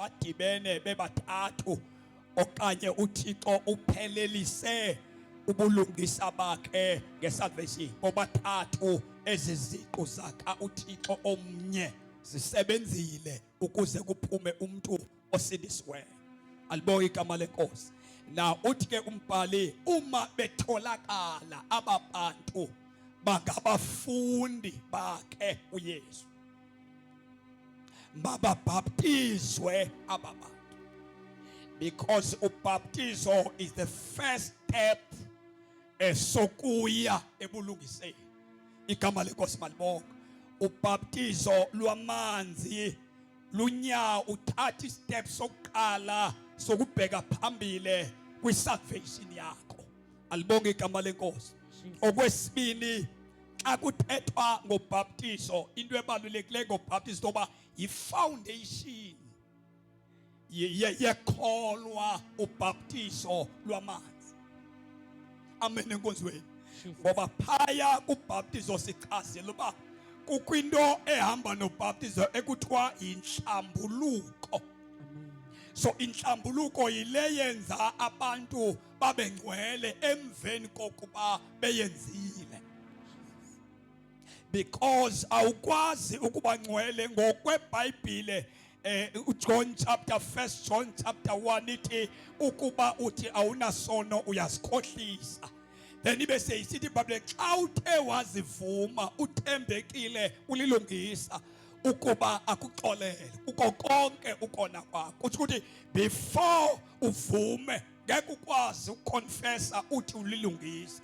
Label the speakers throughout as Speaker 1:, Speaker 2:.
Speaker 1: Badibene bebathathu okanye uThixo uphelelise ubulungisa bakhe ngesalvation. Bobathathu ezi ziqu zakha uThixo omnye zisebenzile ukuze kuphume umntu osindisiweyo. Alibonge igama lenkosi. Na uthi ke umbhali uma betholakala aba bantu bangabafundi bakhe uYesu. Mababhaptizwe aba bantu. Because ubhaptizo is the first step esokuya ebulungiseni. Igama lenkosi malibonke. Ubhaptizo lwamanzi lunyawo uthatha istep sokuqala sokubheka phambile kwisalvation yakho. Alibonge igama lenkosi. Okwesibini, xa kuthethwa ngobhaptizo, into ebalulekileyo ngobhaptizo into yoba yifoundation yekholwa ubhaptizo lwamanzi. Amen enkonzweni. Ngoba phaya kubhaptizo sichazela uba kukho into ehamba nobhaptizo ekuthiwa yinhlambuluko. So inhlambuluko yile yenza abantu babe ngcwele emveni kokuba beyenzile. Because awukwazi ukuba ngcwele ngokweBhayibhile. uJohn chapter 1 John chapter 1 ithi ukuba uthi awunasono uyazikhohlisa. Then ibe seyisithi iBhayibhile xa uthe wazivuma uthembekile ulilungisa ukuba akuxolele kuko konke ukona kwakho. Kutsho ukuthi before uvume ngeke ukwazi ukuconfessa uthi ulilungisa.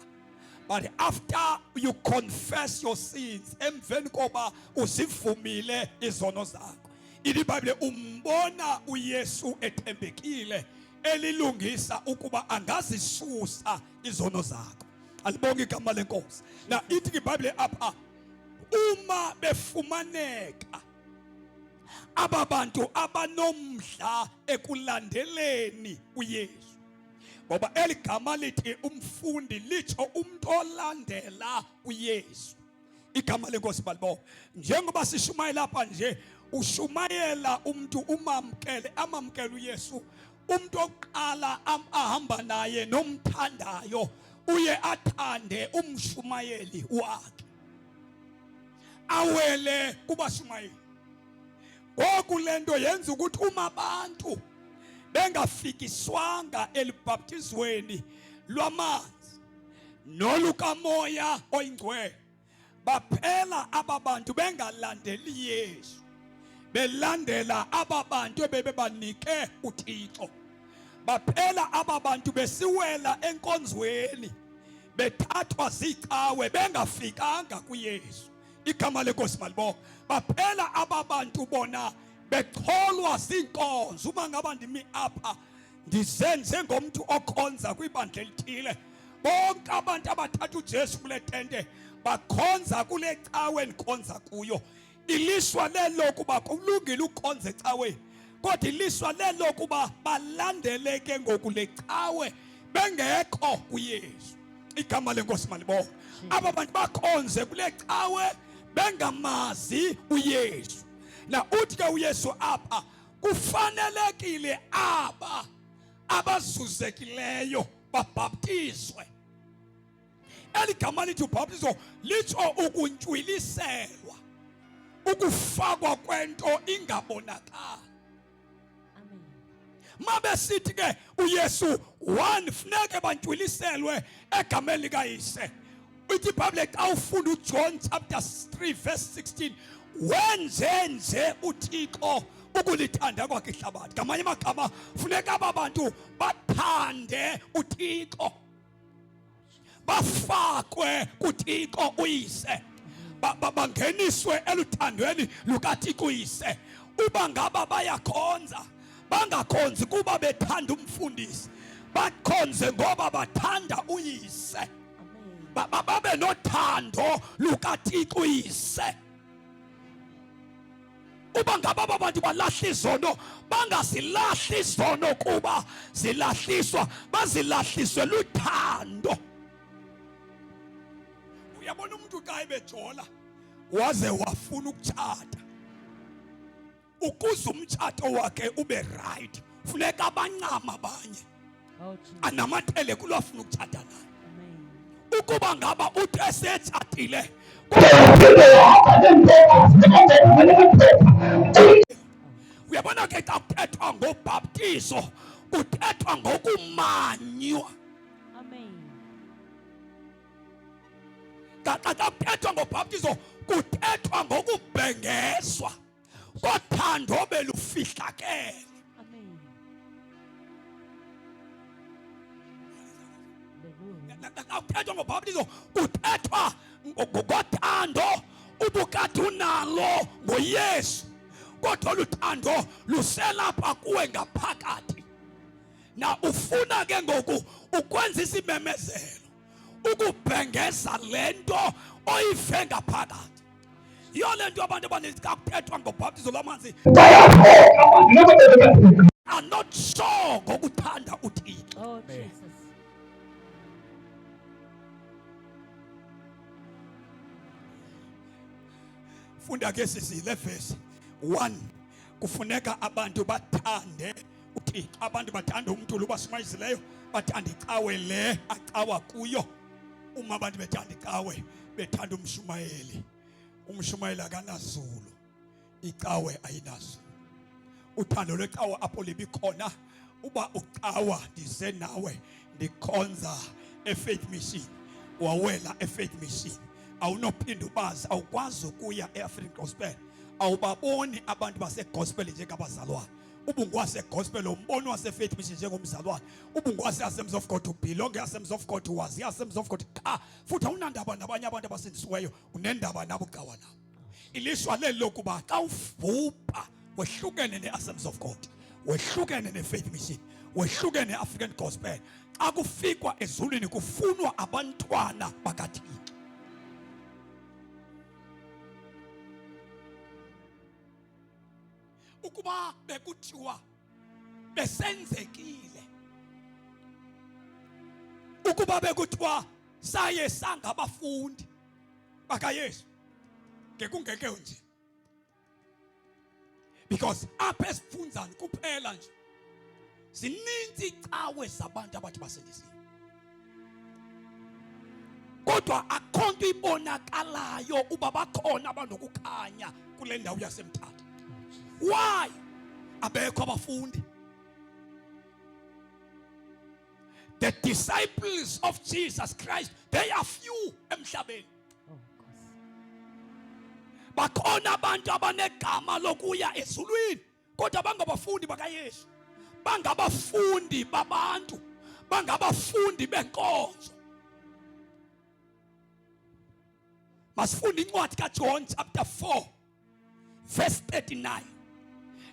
Speaker 1: But after you confess your sins, emveni koba uzivumile izono zakho, ithi iBhayibhile umbona uYesu ethembekile elilungisa ukuba angazisusa izono zakho. Alibonge igama lenkosi. Na ithi iBhayibhile apha uma befumaneka aba bantu abanomdla ekulandeleni uYesu, ngoba eli gama lithi umfundi litsho umuntu olandela uYesu. Igama lenkosi malibonge. Njengoba sishumayela apha nje, ushumayela umuntu umamkele, amamkele uYesu. Umuntu oqala ahamba naye nomthandayo uye athande umshumayeli wakhe, awele kubashumayeli. Ngoku lento yenza ukuthi uma abantu bengafikiswanga elibhaptizweni lwamanzi nolukamoya oyingcwele, baphela aba bantu bengalandeli Yesu, belandela aba bantu ebebebanike uThixo. Baphela aba bantu besiwela enkonzweni, bethathwa zicawe bengafikanga kuYesu. Igama lenkosi malibonge. Baphela aba bantu bona becholwa ziinkonzo. Uma ngaba ndimi apha ndizenze ngomntu okhonza kwibandla elithile, bonke abantu abathatha uJesu kule tente bakhonza kule cawe endikhonza kuyo. Ilishwa lelo kuba kulungile ukukhonza ecaweni, kodwa ilishwa lelo kuba balandele ke ngoku le cawe bengekho kuYesu. Igama lenkosi malibonge. Aba bantu bakhonze kule cawe bengamazi uYesu. Na uthi ke uYesu apha kufanelekile aba abazuzekileyo babhaptizwe. Eli gama lithi ubhaptizo litsho ukuntywiliselwa, ukufakwa kwento ingabonakali. Mabesithi ke uYesu one funeke bantywiliselwe egameni likaYise. Ithi iBhayibhile xa ufunda uJohn chapter 3 verse 16, wenze nje uThixo ukulithanda kwakhe ihlabathi. Ngamanye amagama funeka aba bantu bathande uThixo, bafakwe kuThixo uYise, bangeniswe eluthandweni lukaThixo uYise. Uba ngaba bayakhonza, bangakhonzi kuba bethanda umfundisi, bakhonze ngoba bathanda uYise. Babe nothando lukaThixo uYise. Uba ngaba aba bantu balahla izono, bangazilahli izono kuba zilahliswa, bazilahliswe luthando. Uyabona umuntu xa ebejola waze wafuna ukutshata. Ukuze umtshato wakhe ube right, funeka abancama abanye.
Speaker 2: Oh, Jesus.
Speaker 1: Anamathele kulo afuna ukutshata naye.
Speaker 2: Amen.
Speaker 1: Ukuba ngaba uthi esetshatile uyabona ke xa kuthethwa ngobhaptizo kuthethwa ngokumanywa.
Speaker 2: Amen.
Speaker 1: Xa kuthethwa ngobhaptizo kuthethwa ngokubhengezwa kothando belufihlakele.
Speaker 2: Amen. Hallelujah.
Speaker 1: Xa kuthethwa ngobhaptizo kuthethwa ngothando ubukade unalo ngoYesu, kodwa olu thando luselapha kuwe ngaphakathi. Na ufuna ke ngoku ukwenza isimemezelo, ukubhengeza le nto oyive ngaphakathi. Yiyo le nto abantu abaninzi xa kuthethwa ngobhaptizo lwamanzi are not sure ngokuthanda uThixo.
Speaker 2: Oh, Jesus.
Speaker 1: Funda ke sisi le verse 1. Kufuneka abantu bathande uThixo, abantu bathande umntu lo bashumayisileyo, bathande icawe le acawa kuyo. Uma abantu bethanda icawe, bethanda umshumayeli, umshumayeli akanazulu, icawe ayinazulu. Uthando lwecawe apho libikhona, uba ucawa ndize nawe ndikhonza eFaith Mission, wawela eFaith Mission, awunophinda ubazi, awukwazi ukuya eAfrican Gospel, awubaboni abantu basegospel njengabazalwane. Ubungwasegospel, umboni waseFaith Mission njengomzalwane, ubungwase-Assemblies of God, ubelong e-Assemblies of God, wazi i-Assemblies of God qha, futhi awunandaba nabanye abantu abasindisiweyo, unendaba nabo ucawa nabo. Ilishwa leli lokuba xa uvupha wehlukene ne-Assemblies of God, wehlukene ne-Faith Mission, wehlukene ne-African Gospel, xa kufikwa ezulwini kufunwa abantwana bakaThixo. Ukuba bekuthiwa besenzekile, ukuba bekuthiwa saye sangabafundi bakaYesu, ngekungeke nje, because apha esifunzani kuphela nje zininzi icawe zabantu abathi basindisiwe, kodwa akho nto ibonakalayo uba bakhona abanokukhanya kule ndawo yaseMthatha. Why? Abekho abafundi. The disciples of Jesus Christ, they are few emhlabeni.
Speaker 2: Oh, Nkosi.
Speaker 1: Bakhona abantu abanegama lokuya ezulwini, kodwa bangabafundi bakaYesu, bangabafundi babantu, bangabafundi benkonzo. Masifunde incwadi kaJohn chapter 4 verse 39.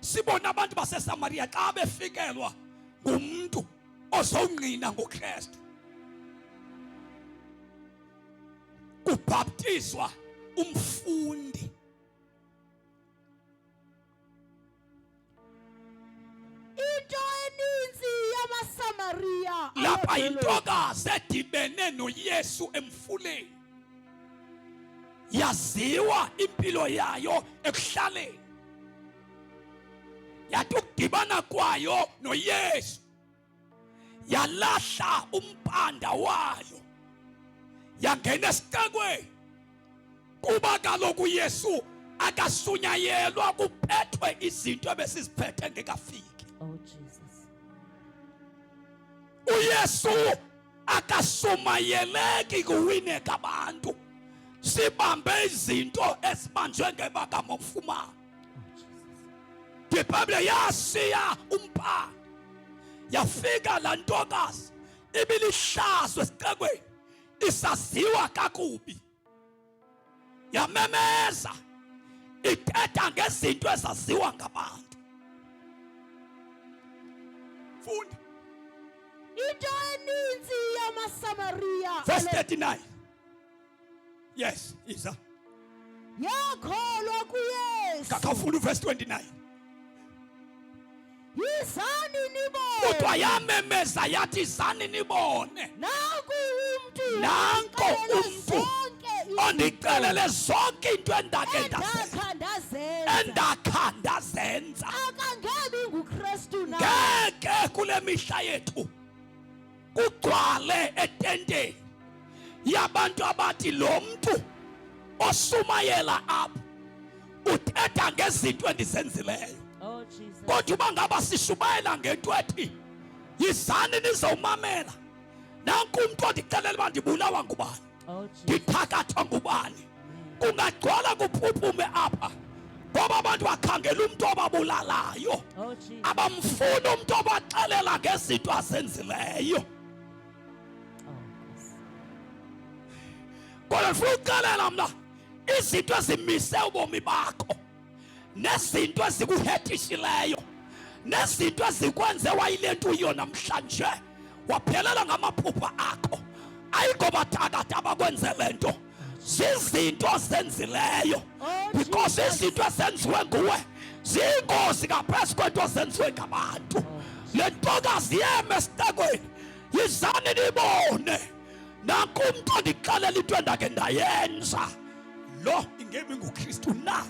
Speaker 1: Sibona abantu baseSamaria xa befikelwa ngumuntu ozongqina ngoKristu, kubhaptizwa umfundi.
Speaker 2: Into eninzi yamaSamariya
Speaker 1: lapha
Speaker 2: ayedolweni.
Speaker 1: Yintokazi edibene noYesu emfuleni, yaziwa impilo yayo ekuhlaleni, yathi ukudibana kwayo noYesu yalahla umpanda wayo yangena esixekweni, kuba kaloku uYesu akasunyayelwa kuphethwe izinto ebesiziphethe ngekafiki.
Speaker 2: Oh, Jesus.
Speaker 1: uYesu akasumayeleki kuwineka abantu, sibambe izinto ezibanjwe ngebakamofumana.
Speaker 2: Oh, Jesus.
Speaker 1: IBhayibhile yasiya umpanda, yafika laa ntokazi ibilihlazo esixekweni, isaziwa kakubi, yamemeza ithetha ngezinto ezaziwa ngabantu. Funda.
Speaker 2: Into eninzi yamaSamariya
Speaker 1: verse 39. Yes, Isa.
Speaker 2: Yakholwa kuYesu.
Speaker 1: Kakafunda verse 29.
Speaker 2: Yizani nibone.
Speaker 1: Kodwa yamemeza yathi zani nibone.
Speaker 2: Nanku umntu.
Speaker 1: Nanko
Speaker 2: ondixelele
Speaker 1: umntu
Speaker 2: zonke izinto
Speaker 1: ondicelele zonke into endake ndazenza.
Speaker 2: Endakha ndazenza. ndazenza
Speaker 1: Endakha ndazenza.
Speaker 2: Akangebi nguKristu na?
Speaker 1: Ngeke kule mihla yethu kugcwale etenteni yabantu abathi lo mntu oshumayela apha uthetha ngezinto endizenzileyo.
Speaker 2: Oh Jesus.
Speaker 1: Kodwa uba ngaba sishumayela ngento ethi yizani nizowumamela nanku umntu ondixelela uba ndibulawa ngubani,
Speaker 2: Oh Jesus.
Speaker 1: ndithakathwa ngubani, kungagcwala kuphuphume apha ngoba abantu bakhangela umntu obabulalayo.
Speaker 2: Oh Jesus.
Speaker 1: Abamfuni umntu obaxelela ngezinto azenzileyo.
Speaker 2: Oh Nkosi.
Speaker 1: Kodwa ndifuna ukuxelela mna izinto ezimise ubomi bakho nezinto ezikuhetishileyo nezinto ezikwenze wayile nto uyiyo namhlanje, waphelela ngamaphupha akho, ayingobathakathi abakwenze le nto, zizinto ozenzileyo.
Speaker 2: Oh,
Speaker 1: Because
Speaker 2: Jesus.
Speaker 1: izinto ezenziwe nguwe ziyingozi ngaphezu kwento ezenziwe ngabantu. Le ntokazi yeme esitekweni, yizani nibone nanku umntu ondixelela into endake ndayenza, lo ingebi nguKristu na?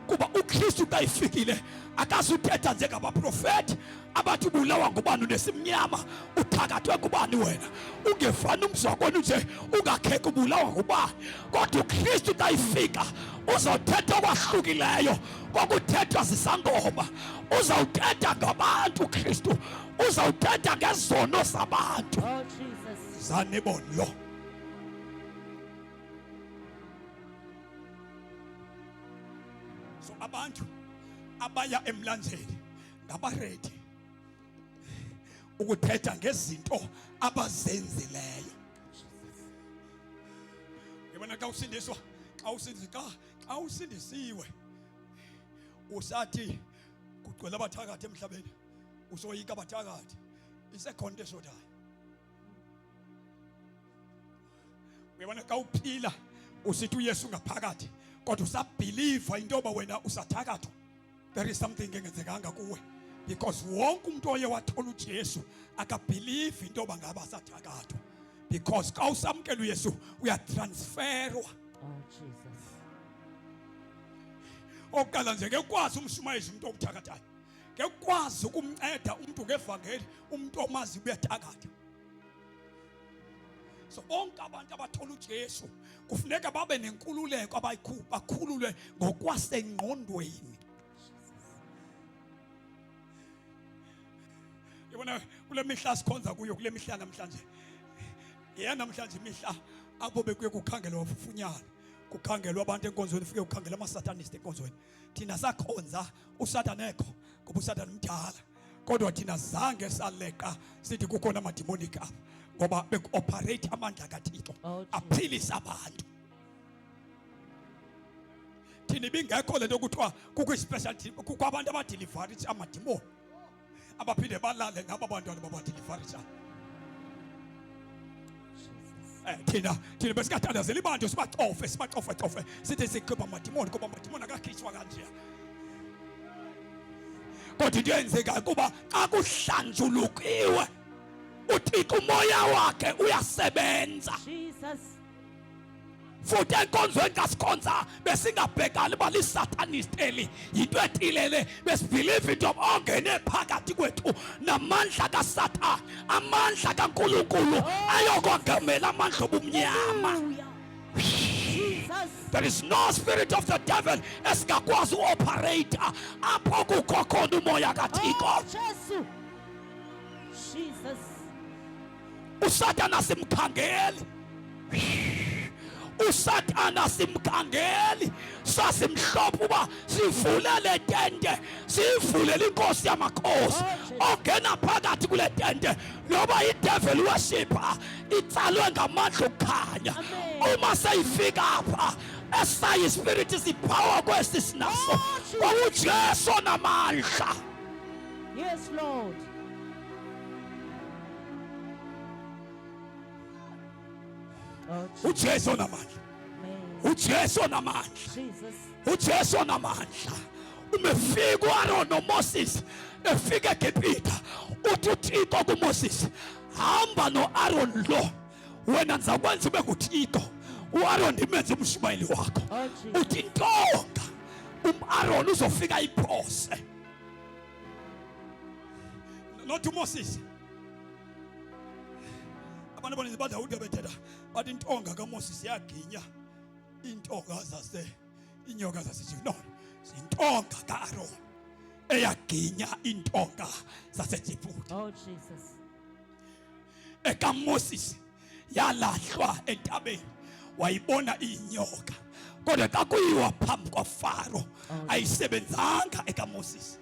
Speaker 1: Kuba uKristu xa ifikile akazuthetha njengabaprofethi abathi ubulawa ngubani, unesimnyama, uthakathwe ngubani, wena ungevani umzi wakwenu nje ungakheki, ubulawa ngubani. Kodwa uKristu xa ifika uzawuthetha okwahlukileyo kokuthethwa zisangoma. Uzawuthetha ngabantu uKristu, uzawuthetha ngezono zabantu.
Speaker 2: Oh Jesus.
Speaker 1: Zanibone lo. So abantu abaya emlanjeni ngabaredi ukuthetha ngezinto abazenzileyo. Yabona xa usindiswa, xa usindiswa, xa usindisiwe usathi kugcwele abathakathi emhlabeni, usoyika abathakathi, isekhona into eshodayo. Uyabona xa uphila usithi uYesu ngaphakathi kodwa usabhiliva into yoba wena usathakathwa, there is something engenzekanga kuwe, because wonke umuntu oye wathola uJesu akabhilivi into yoba ngaba sathakathwa, because xa usamkela uYesu uyatransferwa.
Speaker 2: Oh Jesus.
Speaker 1: Okokuqala nje, ngeke ukwazi umshumayeza umuntu okuthakathayo, ngeke ukwazi ukumnceda umuntu ngevangeli umuntu omazi uyathakatha. So bonke abantu abathola uJesu kufuneka babe nenkululeko, bakhululwe ngokwasengqondweni. Yabona kule mihla sikhonza kuyo, kule mihla namhlanje, yeya namhlanje imihla apho bekuye kukhangelwa wafufunyana, kukhangelwa abantu enkonzweni, ufike kukhangelwa amasatanist enkonzweni. Thina sakhonza uSathane ekho, ngoba uSathane mdala, kodwa thina zange saleqa sithi kukhona amademonic apha, ngoba bekuoperate amandla kaThixo
Speaker 2: Oh, Jesus.
Speaker 1: aphilisa abantu. Thina ibingekho lento kuthiwa kukho i-special team, kukho abantu abadelivarisha amadimoni abaphinde balale nabo abantwana babadelivarisha.
Speaker 2: Jesus.
Speaker 1: Thina besingathandazeli abantu sibacofe, sibacofe cofe, sithi sikhipha amadimoni, kuba amadimoni akakhishwa kanje. Kodwa into eyenzekayo kuba xa kuhlanjulukiwe uThixo umoya wakhe uyasebenza.
Speaker 2: Jesus.
Speaker 1: Futhi enkonzweni kasikhonza besingabhekani uba lisatanist eli, yinto ethile le, besibhiliva into ongene phakathi kwethu namandla kaSathane, amandla kaNkulunkulu ayokongamela amandla obumnyama.
Speaker 2: Hallelujah. Jesus.
Speaker 1: There is no spirit of the devil esingakwazi uoperate apho kukho khona umoya kaThixo.
Speaker 2: Oh Jesu. Jesus.
Speaker 1: uSathana simkhangeli, uSathana simkhangeli, sasimhlophe uba sivule le tente, siyivulele inkosi yamakhosi ongena phakathi kule tente, noba i-devil worshipper itsalwe ngamandla okukhanya.
Speaker 2: Amen.
Speaker 1: Uma seyifika apha esayi spirit sipower kwesi sinaso
Speaker 2: Oh, Jesus.
Speaker 1: kwawuJesu namandla.
Speaker 2: Yes, Lord. Oh, Jesus.
Speaker 1: uJesu namandla.
Speaker 2: Amen.
Speaker 1: uJesu namandla.
Speaker 2: Jesus.
Speaker 1: uJesu namandla. Umefika uAaron noMoses efika eGibhitha, uthi uThixo kuMoses, hamba noAaron lo, wena ndizakwenza ube nguThixo, uAaron ndimenze umshumayeli wakho.
Speaker 2: Oh, Jesus.
Speaker 1: Uthi intonga UmAaron uzofika iphose. Not uMoses. Abantu abaninzi badawude bethetha bathi intonga kaMoses yaginya intonga zase inyoka zaseJipta. No, intonga kaAaron eyaginya intonga zaseJipta.
Speaker 2: Oh Jesus.
Speaker 1: EkaMoses yalahlwa entabeni wayibona inyoka kodwa xa kuyiwa phambi kwaFaro
Speaker 2: Oh.
Speaker 1: ayisebenzanga ekaMoses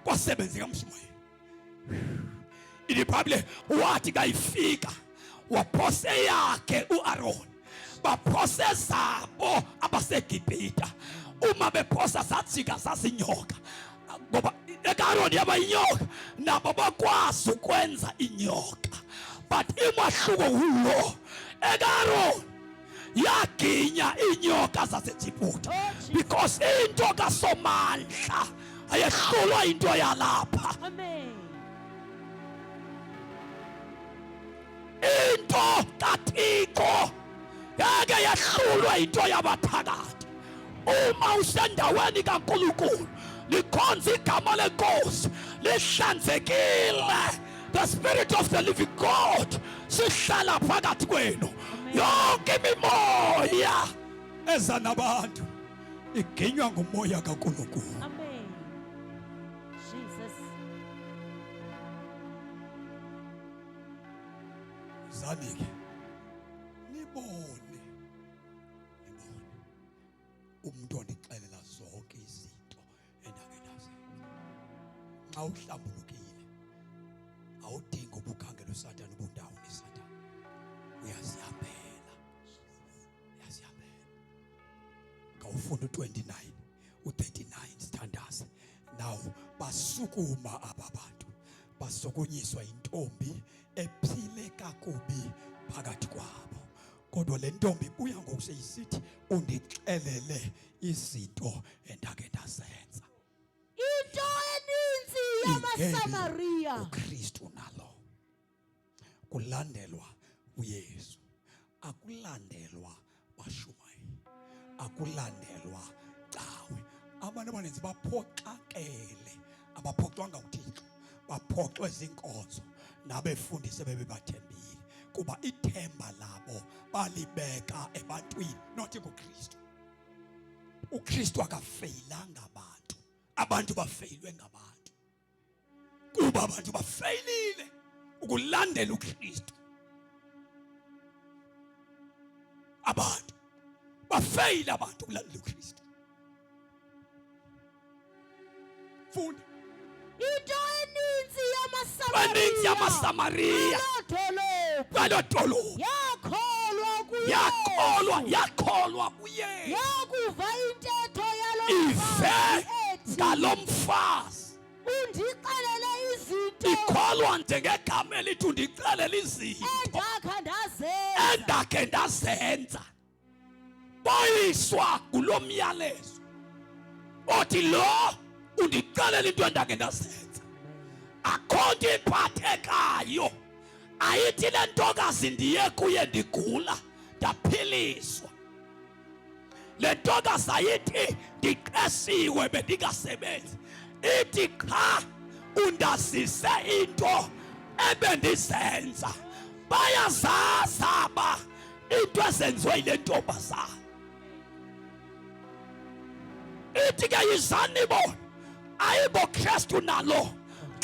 Speaker 1: kwasebenzeka mshumayeli ilibhayibhile wathi kayifika waphose yakhe uAron baphose zabo abaseGibhita uma bephosa zajika zazinyoka ngoba ekaAron yaba inyoka nabo bakwazi ukwenza inyoka but imahluko wulo ekaAron yaginya inyoka zaseJiputa
Speaker 2: Oh,
Speaker 1: because into kaSomandla ayehlulwa into yalapha.
Speaker 2: Amen.
Speaker 1: Into kaThixo ngeke yehlulwe into yabathakathi. Uma usendaweni kaNkulunkulu likhonza igama lenkosi lihlanzekile, the spirit of the living God sihlala phakathi kwenu, yonke imimoya eza nabantu iginywa ngumoya kaNkulunkulu.
Speaker 2: Amen. Jesus.
Speaker 1: Zanike nibone nibone umuntu ondixelela zonke izinto endake ndazenza. Xa uhlambulukile awudingi ubukhangela uSathane ubundawo neSathane, uyazihambela, uyazihambela. Kawufunda u29 u39 sithandaze. Now basukuma aba bantu, basukunyiswa intombi ephile kakubi phakathi kwabo, kodwa le ntombi ibuya ngokuseyisithi undixelele izinto endake ndazenza.
Speaker 2: Into eninzi yamaSamaria.
Speaker 1: uKristu nalo kulandelwa uYesu, akulandelwa bashumayeli, akulandelwa cawe. Abantu abaninzi baphoxakele, abaphoxwanga uThixo, baphoxwe zinkonzo nabefundisi bebebathembile, kuba ithemba labo balibeka ebantwini, not kuKristu. uKristu akafeyilanga abantu, abantu bafeyilwe ngabantu, kuba abantu bafeyilile ukulandela uKristu. Abantu bafeyile abantu ukulandela uKristu. Funda.
Speaker 2: Into eninzi
Speaker 1: Baninzi
Speaker 2: yamaSamaria.
Speaker 1: yamaSamariya
Speaker 2: Kuloo dolophu.
Speaker 1: Kwelo dolophu.
Speaker 2: Yakholwa kuYesu.
Speaker 1: Yakholwa, yakholwa kuYesu.
Speaker 2: Yakuva intetho yalo
Speaker 1: Ive
Speaker 2: mfazi ethi,
Speaker 1: ngalo mfazi.
Speaker 2: Undixelele izinto.
Speaker 1: Ikholwa njengegama elithi undixelele izinto.
Speaker 2: Endakha ndazenza.
Speaker 1: Endakhe ndazenza. Boyiswa ngulo myalezo othi lo undixelele into endakhe ndazenza. Akho nto iphathekayo ayithi le ntokazi ndiye kuye ndigula ndaphiliswa. Le ntokazi ayithi ndiqeshiwe bendingasebenzi, ithi qha undazise into ebendizenza. Bayazazi aba into ezenziwe yile ntombazana. Ithi ke yizani bona ayiboKristu nalo.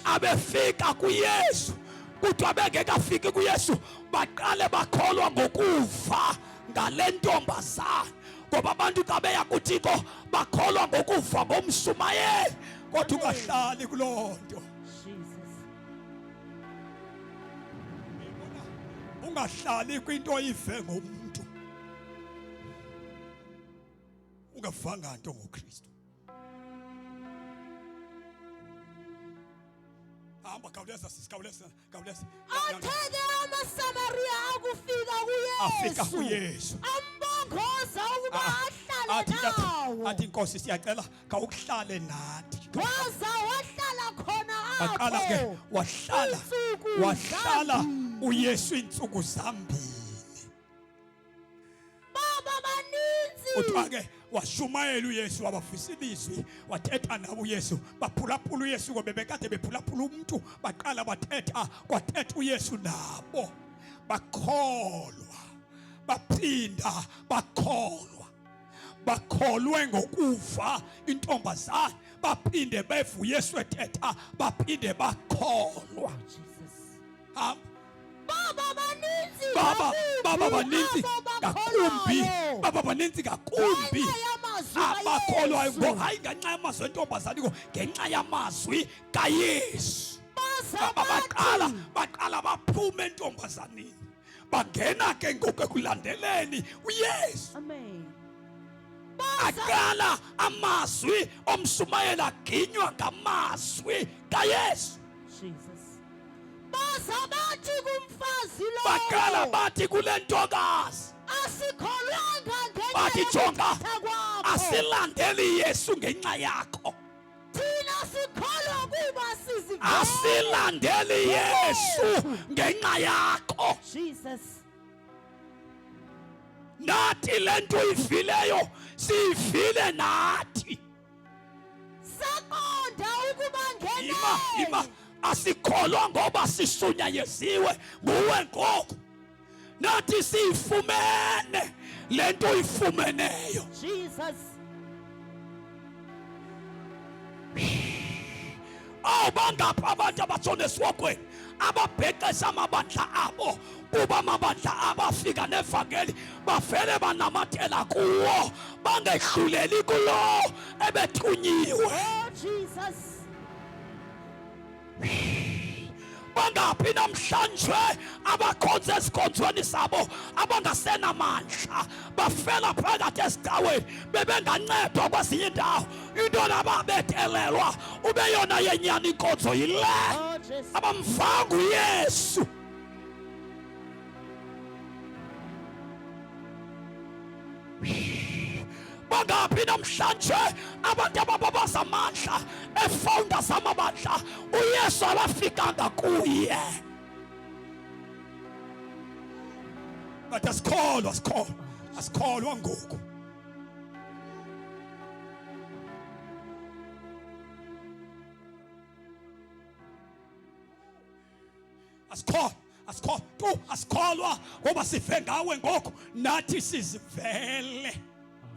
Speaker 1: Xa befika kuYesu, kuthiwa bengekafiki kuYesu baqale bakholwa ngokuva ngale ntombazana, ngoba abantu xa beya kuThixo bakholwa ngokuva ngomshumayeli. Kodwa ungahlali kuloo nto.
Speaker 2: Jesus.
Speaker 1: Ungahlali kwinto oyive ngomntu ungavanga nto ngoKristu. Hamba, khawuleza sisi, khawuleza, khawuleza.
Speaker 2: Athe ke amaSamaria akufika
Speaker 1: Afika
Speaker 2: kuYesu.
Speaker 1: kuYesu.
Speaker 2: Ambongoza ukuba ahlale
Speaker 1: Athi
Speaker 2: nawo.
Speaker 1: athi inkosi siyacela khawukuhlale nathi.
Speaker 2: Waza wahlala khona
Speaker 1: Waqala ke
Speaker 2: apho.
Speaker 1: wahlala,
Speaker 2: Iintsuku
Speaker 1: wahlala
Speaker 2: zambini.
Speaker 1: uYesu iintsuku zambini.
Speaker 2: Baba baninzi.
Speaker 1: Kuthiwa ke Washumayela uYesu, wabafisa ilizwi, wathetha nabo uYesu, baphulaphula uYesu ngoba bebekade bephulaphula umuntu, baqala bathetha, kwathetha uYesu nabo, bakholwa, baphinda bakholwa, bakholwe ngokuva intombazana, baphinde beva uYesu ethetha, baphinde bakholwa. Hamba.
Speaker 2: Baba baninzi
Speaker 1: Baba baba baninzi
Speaker 2: abo
Speaker 1: ngakumbi,
Speaker 2: bakholwayo.
Speaker 1: baba baninzi ngakumbi
Speaker 2: Ngenxa yamazwi
Speaker 1: abakholwayo
Speaker 2: kaYesu.
Speaker 1: hayi ngenxa yamazwi entombazane, ngenxa yamazwi kaYesu.
Speaker 2: Baza
Speaker 1: Baba baqala
Speaker 2: bathi,
Speaker 1: baqala baphuma entombazaneni, bangena ke ngoku ekulandeleni uYesu.
Speaker 2: Amen. Baza
Speaker 1: Aqala amazwi omshumayeli aginywa ngamazwi kaYesu.
Speaker 2: Jesus. Baza bathi kumfazi
Speaker 1: Baqala
Speaker 2: lowo,
Speaker 1: bathi kule ntokazi,
Speaker 2: asikholwanga ngenxa
Speaker 1: bathi jonga,
Speaker 2: yokuthetha kwakho.
Speaker 1: asilandeli Yesu ngenxa yakho,
Speaker 2: Thina sikholwa kuba sizivele.
Speaker 1: asilandeli Yesu ngenxa yakho.
Speaker 2: Jesus.
Speaker 1: Nathi le nto uyivileyo siyivile nathi.
Speaker 2: Saqonda ukuba
Speaker 1: Ima ima,
Speaker 2: ngenene
Speaker 1: asikholwa ngoba sishunyayeziwe nguwe ngoku, nathi siyifumene le nto uyifumeneyo.
Speaker 2: Jesus.
Speaker 1: Awu, bangaphi abantu abatshona esihogweni ababhexesha amabandla abo, kuba amabandla abo afika nevangeli bavele banamathela kuwo, bangehluleli kulo ebethunyiwe.
Speaker 2: Oh Jesus.
Speaker 1: Bangaphi namhlanje abakhonza esikhonzweni sabo abangasenamandla, bafela phakathi esicaweni, bebengancedwa kwezinye indawo, into nababetelelwa ube yona yenyani inkonzo yile.
Speaker 2: Oh Jesus.
Speaker 1: Abamvanga uYesu. Bangaphi namhlanje abantu abababaza amandla efounders amabandla, uYesu abafikanga kuye. But asikholwa, asikholwa, asikholwa ngoku. Asikholwa, asikholwa tu, asikholwa ngoba sive ngawe ngoku, nathi sizivele.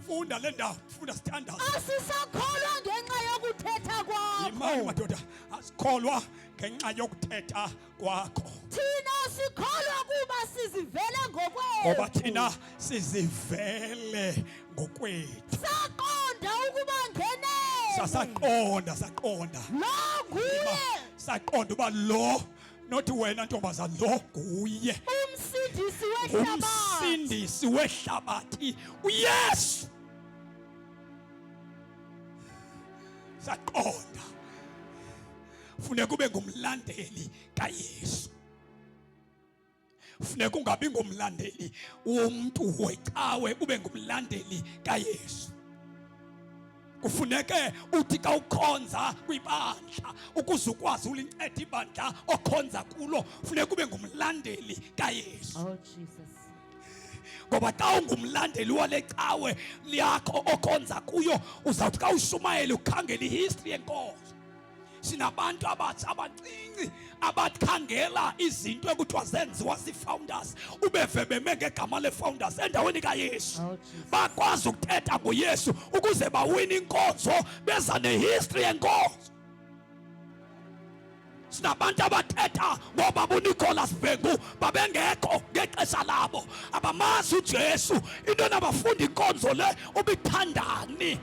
Speaker 1: Funda le ndawo, funda, sithandaze.
Speaker 2: Asisakholwa ngenxa yokuthetha
Speaker 1: Yimani
Speaker 2: kwakho.
Speaker 1: madoda, asikholwa ngenxa yokuthetha kwakho.
Speaker 2: Thina sikholwa kuba sizivele ngokwethu.
Speaker 1: Ngoba thina sizivele ngokwethu.
Speaker 2: Saqonda ukuba ngenene
Speaker 1: Sasaqonda, saqonda.
Speaker 2: lo nguye
Speaker 1: Saqonda uba lo, not wena ntombazana, lo nguye
Speaker 2: umsindisi wehlabathi.
Speaker 1: Umsindisi wehlabathi uYesu. Saqonda funeka ube ngumlandeli kaYesu, funeka ungabi ngumlandeli womntu wecawe, ube ngumlandeli kaYesu. Kufuneke uthi xa ukhonza kwibandla, ukuze ukwazi ulinceda ibandla okhonza kulo, funeka ube ngumlandeli kaYesu.
Speaker 2: Oh Jesus.
Speaker 1: Ngoba xa ungumlandeli wale cawe yakho okhonza kuyo, uzawuthi xa ushumayela ukhangela ihistory yenkonzo. Sinabantu abatsha abancinci abakhangela izinto ekuthiwa zenziwa zii-founders, ubeve beme ngegama le-founders endaweni kaYesu.
Speaker 2: Oh Jesus.
Speaker 1: Bakwazi ukuthetha ngoYesu ukuze bawine inkonzo, beza nehistory yenkonzo. Sinabantu abathetha ngoba buNicholas Bhengu babengekho ngexesha labo, abamazi uJesu. Into nabafunda inkonzo le ubithandani.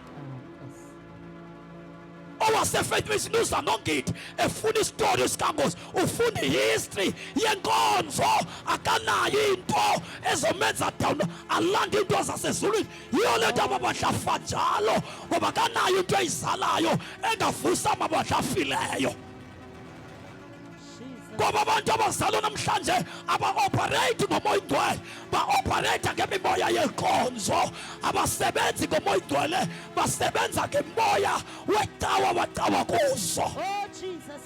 Speaker 1: Owasefaith Mission uza nongidi efuna isitori sikaNkosi, ufunda ihistory yenkonzo, akanayo into ezomenza down alande into zasezulwini. Yiyo le nto amabandla afa njalo, ngoba akanayo into eyizalayo engavusa amabandla afileyo.
Speaker 2: Jesus.
Speaker 1: Ngoba abantu abazalwa namhlanje aba-operate ngomoya ingcwele, ba-operate ngemimoya yenkonzo, abasebenzi ngomoya ingcwele, basebenza ngemoya wecawa wacawa kuzo.
Speaker 2: Oh Jesus.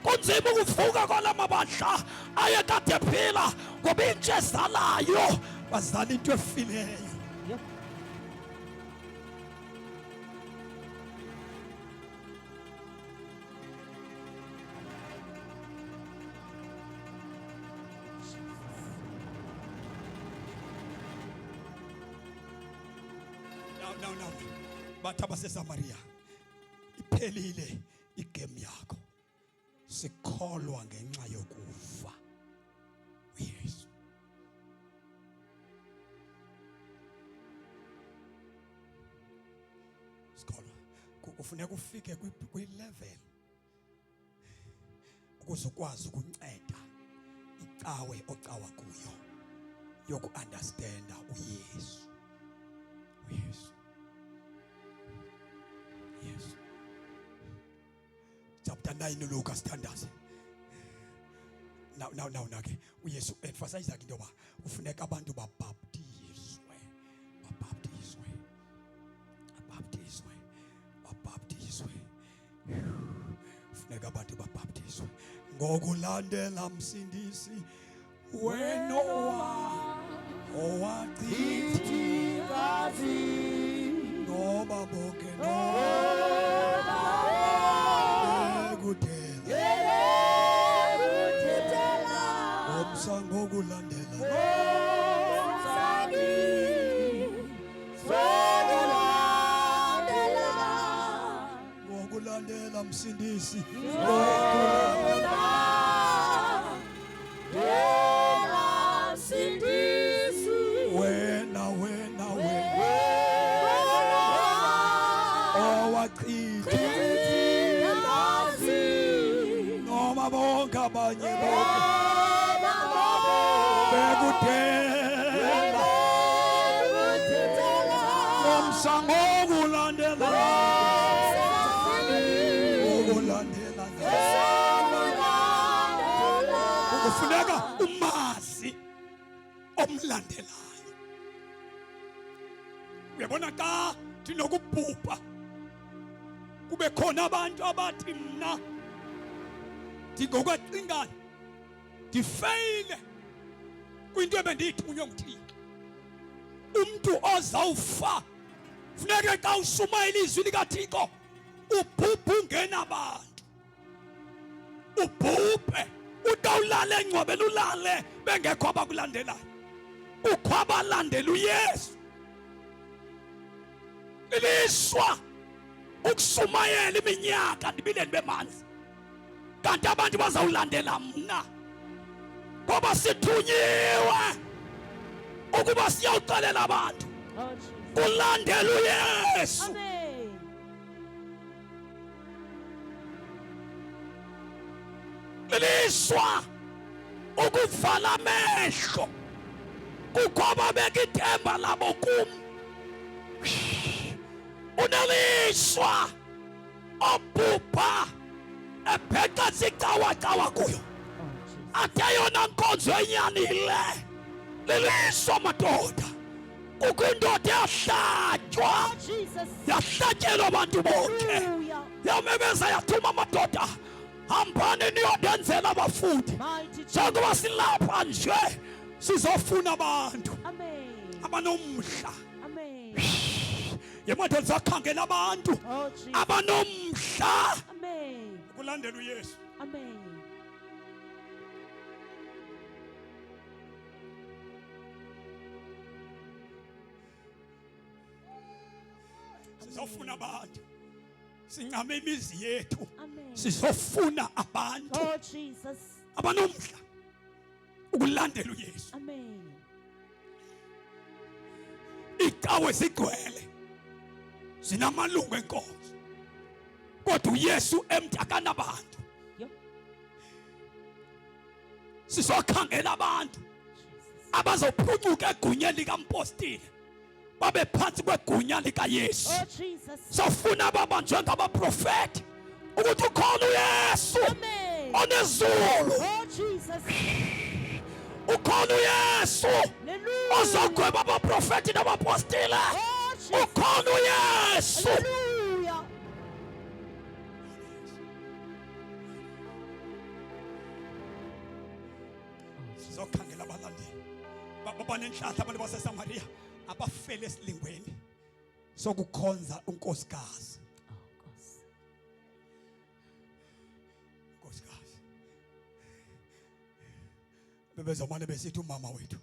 Speaker 1: Kunzima ukuvuka kwala mabandla ayekade ephila, ngoba intsha ezalayo bazala into efileyo.
Speaker 2: Yep.
Speaker 1: Now now now. Bathi abaseSamaria iphelile igame yakho. Sikholwa ngenxa yokufa. uYesu. Sikholwa kufuneka ufike kwi-level ukuze ukwazi ukunceda icawe ocawa kuyo yoku-understanda uYesu. uYesu. Yesu. Chapter 9 Luka sithandaze. Now now now na ke uYesu emphasize ke into yoba kufuneka abantu babhaptizwe. Babhaptizwe. Babhaptizwe. Babhaptizwe. Funeka abantu babhaptizwe. Ngokulandela msindisi wena owachitha
Speaker 2: Igazi
Speaker 1: noba bonke bekudela ngomsa ngokulandela ngokulandela msindisi wena wena wena owachitha noma bonke abanye bonke bekudela nomsa ngokulandela ngokulandela kufuneka umazi omlandelayo uyabona xa ndinokubhubha kube khona abantu abathi mna ndingokwacingana ndifeyile kwinto ebendiyithunywe nguthixo umntu ozawufa funeke xa ushumayela izwi likathixo ubhubhe ungenabantu ubhubhe utawulala engcwabeni ulale bengekho abakulandelayo kukho abalandela uyesu lilishwa ukushumayela iminyaka ndibile ndibe manzi kanti abantu bazawulandela mna ngoba sithunyiwe ukuba siyawuxelela abantu
Speaker 2: Oh,
Speaker 1: kulandela uYesu
Speaker 2: Amen.
Speaker 1: lilishwa ukuvala amehlo kukho ababeka ithemba labo kum unelishwa obhubha ebhexa sicawacawa kuyo athe yona nkonzo enyanile lilishwa madoda kukho indoda yahlatywa
Speaker 2: Oh,
Speaker 1: yahlatyelwa abantu bonke yamemeza yathuma amadoda hambani niyondenzela abafundi njengoba silapha nje sizofuna abantu abanomdla yemadoda zakhangela abantu
Speaker 2: oh,
Speaker 1: abanomdla ukulandela uYesu
Speaker 2: Amen.
Speaker 1: Sizofuna abantu sincame imizi yethu
Speaker 2: Amen.
Speaker 1: sizofuna abantu
Speaker 2: Oh Jesus.
Speaker 1: abanomdla ukulandela uYesu
Speaker 2: Amen.
Speaker 1: icawe zigcwele zinamalungu enkonzo kodwa uYesu emntakanabantu
Speaker 2: Yep.
Speaker 1: sizokhangela abantu abazophucuka egunyeni likampostile babe phansi kwegunya likaYesu
Speaker 2: Oh Jesus.
Speaker 1: sofuna ababanjwe ngabaprofeti ukuthi ukhona uYesu
Speaker 2: Amen.
Speaker 1: onezulu
Speaker 2: Oh Jesus.
Speaker 1: ukhona uYesu
Speaker 2: Hallelujah.
Speaker 1: ozogweba abaprofeti nabapostile
Speaker 2: Oh Jesus.
Speaker 1: ukhona uYesu
Speaker 2: Hallelujah.
Speaker 1: sizokhangela abalandeli babanenhlahla abantu baseSamaria abafele esilingweni sokukhonza unkosikazi
Speaker 2: Oh Nkosi.
Speaker 1: unkosikazi bebezomane besithi umama wethu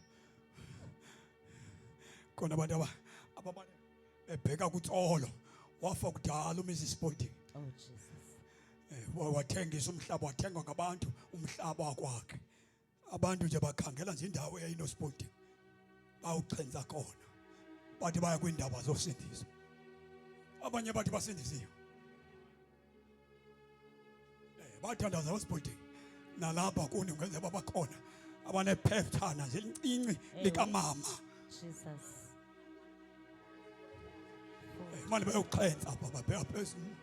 Speaker 1: khona abantu abamane Ebheka kuTsolo wafa kudala uMrs Spalding.
Speaker 2: Oh Jesus.
Speaker 1: Wathengisa umhlaba, wathengwa ngabantu umhlaba wakwakhe. Abantu nje bakhangela nje indawo eyayinoSpalding. Bawuxhenza khona. Bathi baya kwindaba zosindiso. Abanye bathi basindisiwe. Bathandaza uSpalding. Nalapha kuni kungenzeka bakhona abanephethana nje elincinci likamama.
Speaker 2: Jesus.
Speaker 1: Manje bayoxhensa apha babheka phezulu.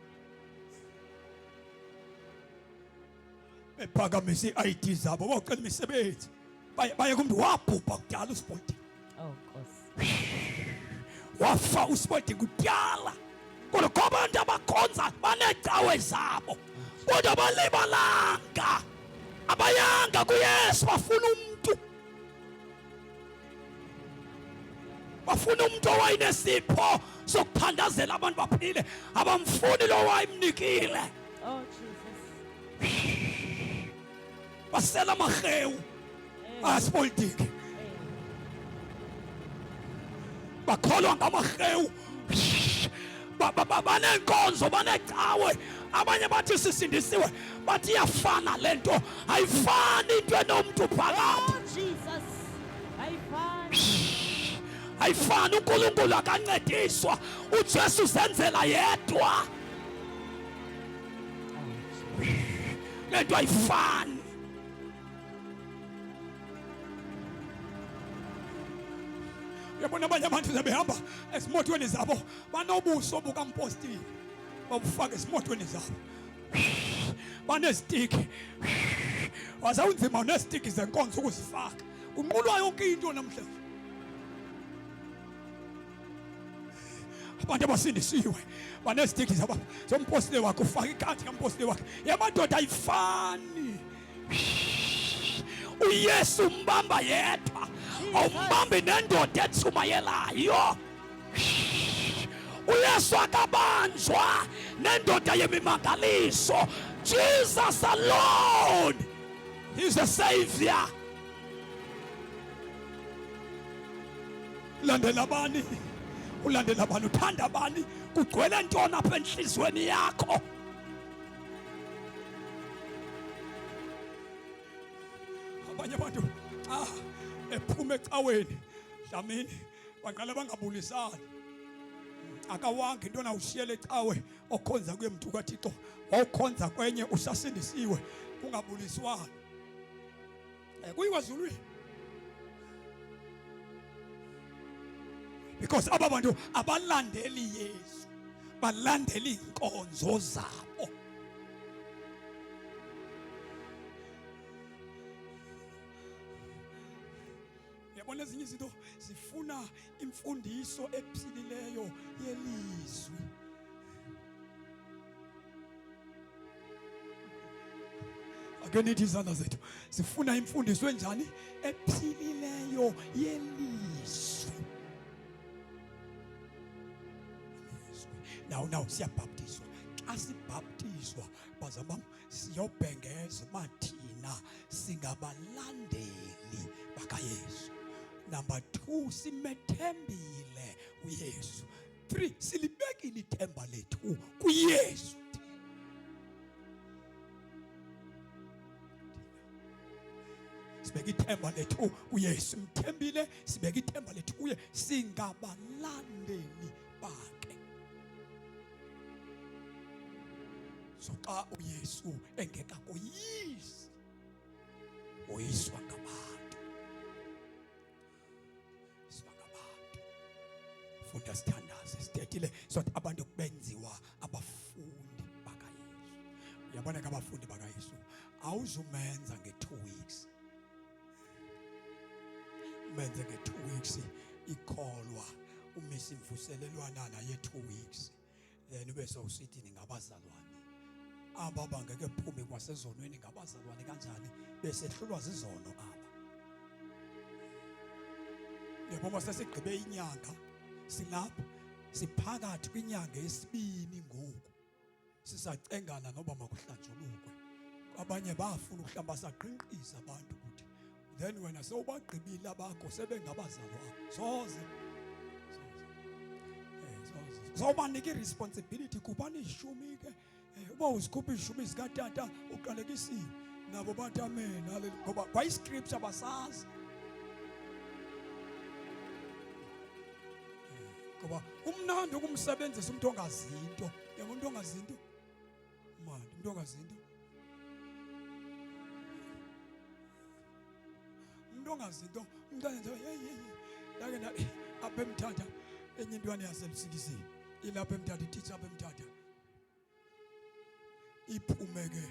Speaker 1: Bephakamisa i-ID zabo bocela imisebenzi. Baye kumntu wabhubha kudala uSpalding.
Speaker 2: Oh Nkosi.
Speaker 1: Wafa uSpalding kudala. Kodwa kho abantu abakhonza baneecawe zabo. Kodwa balibalanga. Abayanga kuYesu, bafuna umuntu. Bafuna umuntu owayenesipho sokuthandazela abantu baphile. Abamfuni lo wayemnikile.
Speaker 2: Oh Jesus.
Speaker 1: Basela amarhewu asipolitiki. Bakholwa ngamarhewu. Baneenkonzo, baneecawe. Abanye bathi sisindisiwe, bathi iyafana le nto. Ayifani into enomntu phakathi.
Speaker 2: Oh Jesus. Ayifani.
Speaker 1: Ayifani. uNkulunkulu akancediswa. uJesu uzenzela yedwa. Le nto ayifani. Uyabona abanye abantu sebehamba ezimotweni zabo banobuso bukampostile, babufaka ezimotweni zabo, banezitiki. Wazawunzima nezitiki zenkonzo ukuzifaka. Kunqulwa yonke into namhlanje. Abantu abasindisiwe banezitiki zabo zompostile wakhe, ufaka ikati kampostile wakhe. Yamadoda ayifani. uYesu umbamba yedwa, awumbambi nendoda ethumayelayo. uYesu akabanjwa nendoda yemimangaliso. Jesus alone is a savior. Landela bani? Ulandela bani? Uthanda bani? Kugcwele ntoni apha enhliziyweni yakho? Abanye abantu xa ephuma ecaweni, Dlamini, baqala bangabulisani. Akawanga into nawushiyele ecawe okhonza kuye mntu kaThixo, wawukhonza kwenye usasindisiwe, kungabuliswana. Kuyiwa ezulwini. Because aba bantu abalandeli Yesu, balandela iinkonzo zabo. Yabona ezinye izinto zifuna imfundiso ephilileyo yelizwi. Ake nithi izandla zethu zifuna imfundiso enjani? Ephilileyo yelizwi. Now, now siyabhaptizwa. Xa sibhaptizwa bazalwane bam, siyobhengeza uba thina singabalandeli bakaYesu. Number 2, simethembile uYesu. 3, silibekile ithemba lethu kuYesu. Sibeke ithemba lethu kuYesu, simthembile, sibeke ithemba lethu kuye, singabalandeli bakhe. So xa uYesu engekakoyisi, woyiswa ngabantu. Woyiswa ngabantu. Funda sithandaze, sithethile sothi abantu benziwa abafundi bakaYesu. Uyabona ke abafundi bakaYesu, awuzumenza nge-2 weeks. Umenze nge-2 weeks ikholwa, umise imvuselelwana naye 2 weeks. Then ube sowusithi ningabazalwane. Aba bangeke phume kwasezonweni ngabazalwane kanjani besehlulwa zizono aba. Yabona sesigqibe inyanga silapha, siphakathi kwinyanga yesibini ngoku. Sisacengana noba makuhlanjulukwe. Abanye bafuna ukuhlamba, saqinqisa abantu ukuthi then wena sewubagqibile abakho sebengabazalwane. Soze. Soze. Soze. Zawubanika i-responsibility kubani ishumi ke eh, uba uzikhupha ishumi zikatata uqalekisiwe nabo bathi amen haleluya ngoba kwayi-scripture abasazi eh, ngoba kumnandi ukumsebenzisa umuntu ongazinto yabo umuntu ongazinto mandi umuntu ongazinto umuntu ongazinto umuntu angenza hey hey ndake nda apha emthatha enye intwana yaselusikisini ilapha emthatha ititsha apha emthatha iphume ke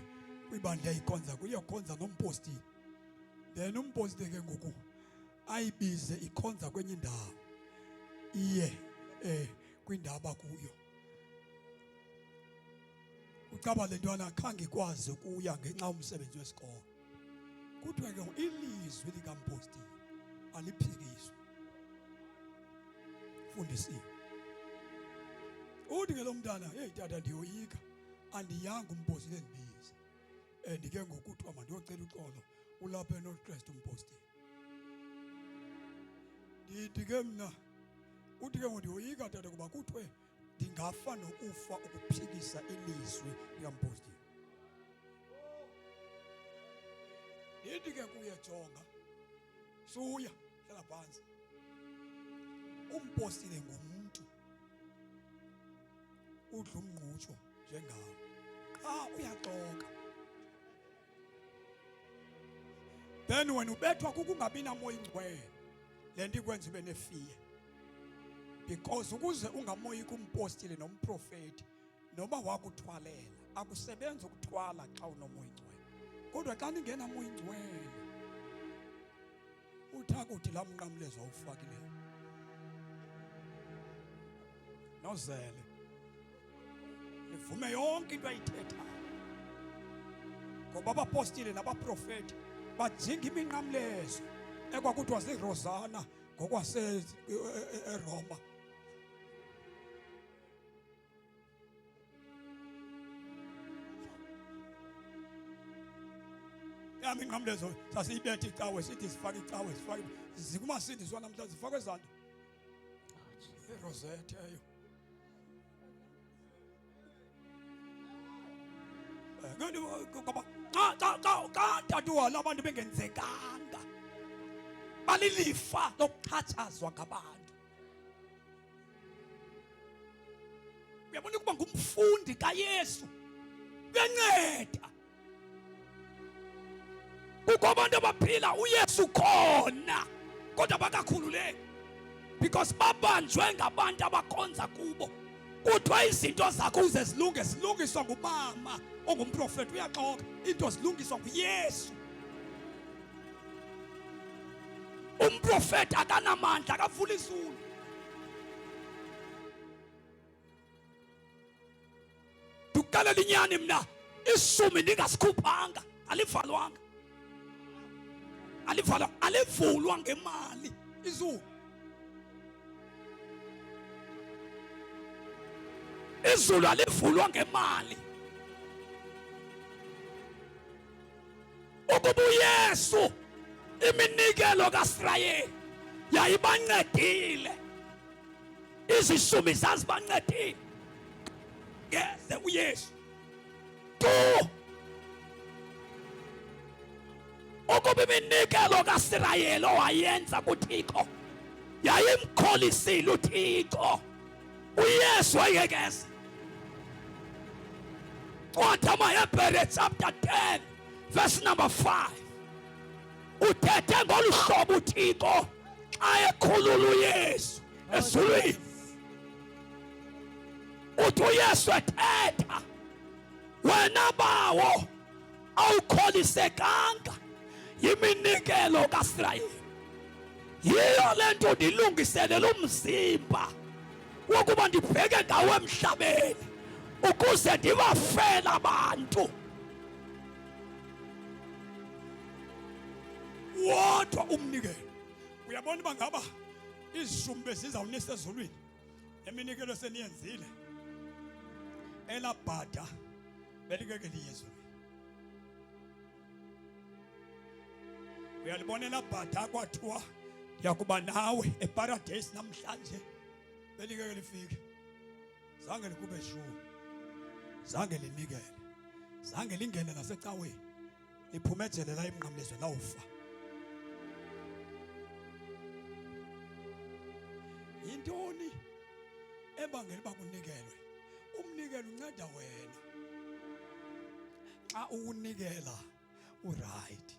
Speaker 1: kwibandla ikhonza kuyokhonza nompostile then umpostile ke ngoku ayibize ikhonza kwenye indawo iye eh kwindawo abakuyo ucaba le ntwana khange ikwazi ukuya ngenxa yomsebenzi wesikolo kuthiwe ke ilizwi likampostile aliphikiswa fundisiwe uthi ke lo mntana heyi tata ndiyoyika andiyanga umpostile endibiza and ke ngoku kuthiwa mandiyocela uxolo ulapha enorth umpostile ndithi ke mna uthi ke ngoku ndiyoyika tata kuba kuthiwe ndingafa nokufa ukuphikisa ilizwi likampostile ndithi ke kuye jonga suya hlala phantsi umpostile ngumntu udla umngqutsho njengawo qha uyaxoka then wena ubethwa kukungabi namoya ingcwele le nto ikwenza ube nefiye because ukuze ungamoyiki umpostile nomprofeti noba wakuthwalela akusebenzi ukuthwala xa unomoya ingcwele kodwa xa ningenamoya ingcwele uthi akuthi laa mnqamlezo awufakileyo nozele nivume yonke into ayithethayo ngoba abapostile nabaprofeti bajinga iminqamlezo ekwakuthiwa ziirosana ngokwaseRoma yami inqamlezo sasiyibetha icawe sithi sifake icawe sifake zikumasindiswa namhlanje zifakwe ezanto
Speaker 2: Oh,
Speaker 1: irosette eyo Eh, kanti, eh, ngoba xa xa xa xa tatuwala abantu bengenzekanga balilifa lokuxhatshazwa ngabantu uyabona ukuba ngumfundi kaYesu kuyanceda kukho abantu abaphila uYesu khona kodwa bakakhululeki because babanjwe ngabantu abakhonza kubo kuthiwa izinto zakho uze zilunge zilungiswa ngumama ongumprofeti uyaxoka into zilungiswa nguYesu umprofeti akanamandla akavula izulu ndikuxelela inyani mna isumi ndingasikhuphanga alivalwanga alivalwa alivulwa ngemali izulu izulu alivulwa ngemali ukuba uYesu iminikelo kaSirayeli yayibancedile izishumi zazibancedile ngeze uYesu tu ukuba iminikelo kaSirayeli owayenza kuThixo yayimkholisile uThixo uYesu wayekeza Ncwadi amaHebhere chapter 10 verse number 5 uthethe ngolu hlobo uThixo xa ekhulula uYesu ezulwini uthi uYesu ethetha wena bawo awukholisekanga yiminikelo kaSirayeli yiyo le nto ndilungiselela umzimba wokuba ndibheke ngawo emhlabeni ukuze ndibafele abantu wodwa umnikelo uyabona uba ngaba izishumi bezizawunisa ezulwini eminikelo seniyenzile elabhada belikeke liye ezulwini uyalibona elabhada kwathiwa ndiyakuba nawe eparadesi namhlanje belikeke lifike. Zange likube shumi, zange linikele, zange lingene nasecaweni, liphume ejele la emnqamlezweni lawufa. Yintoni ebangela uba kunikelwe? Umnikelo unceda wena. Xa uwunikela uright,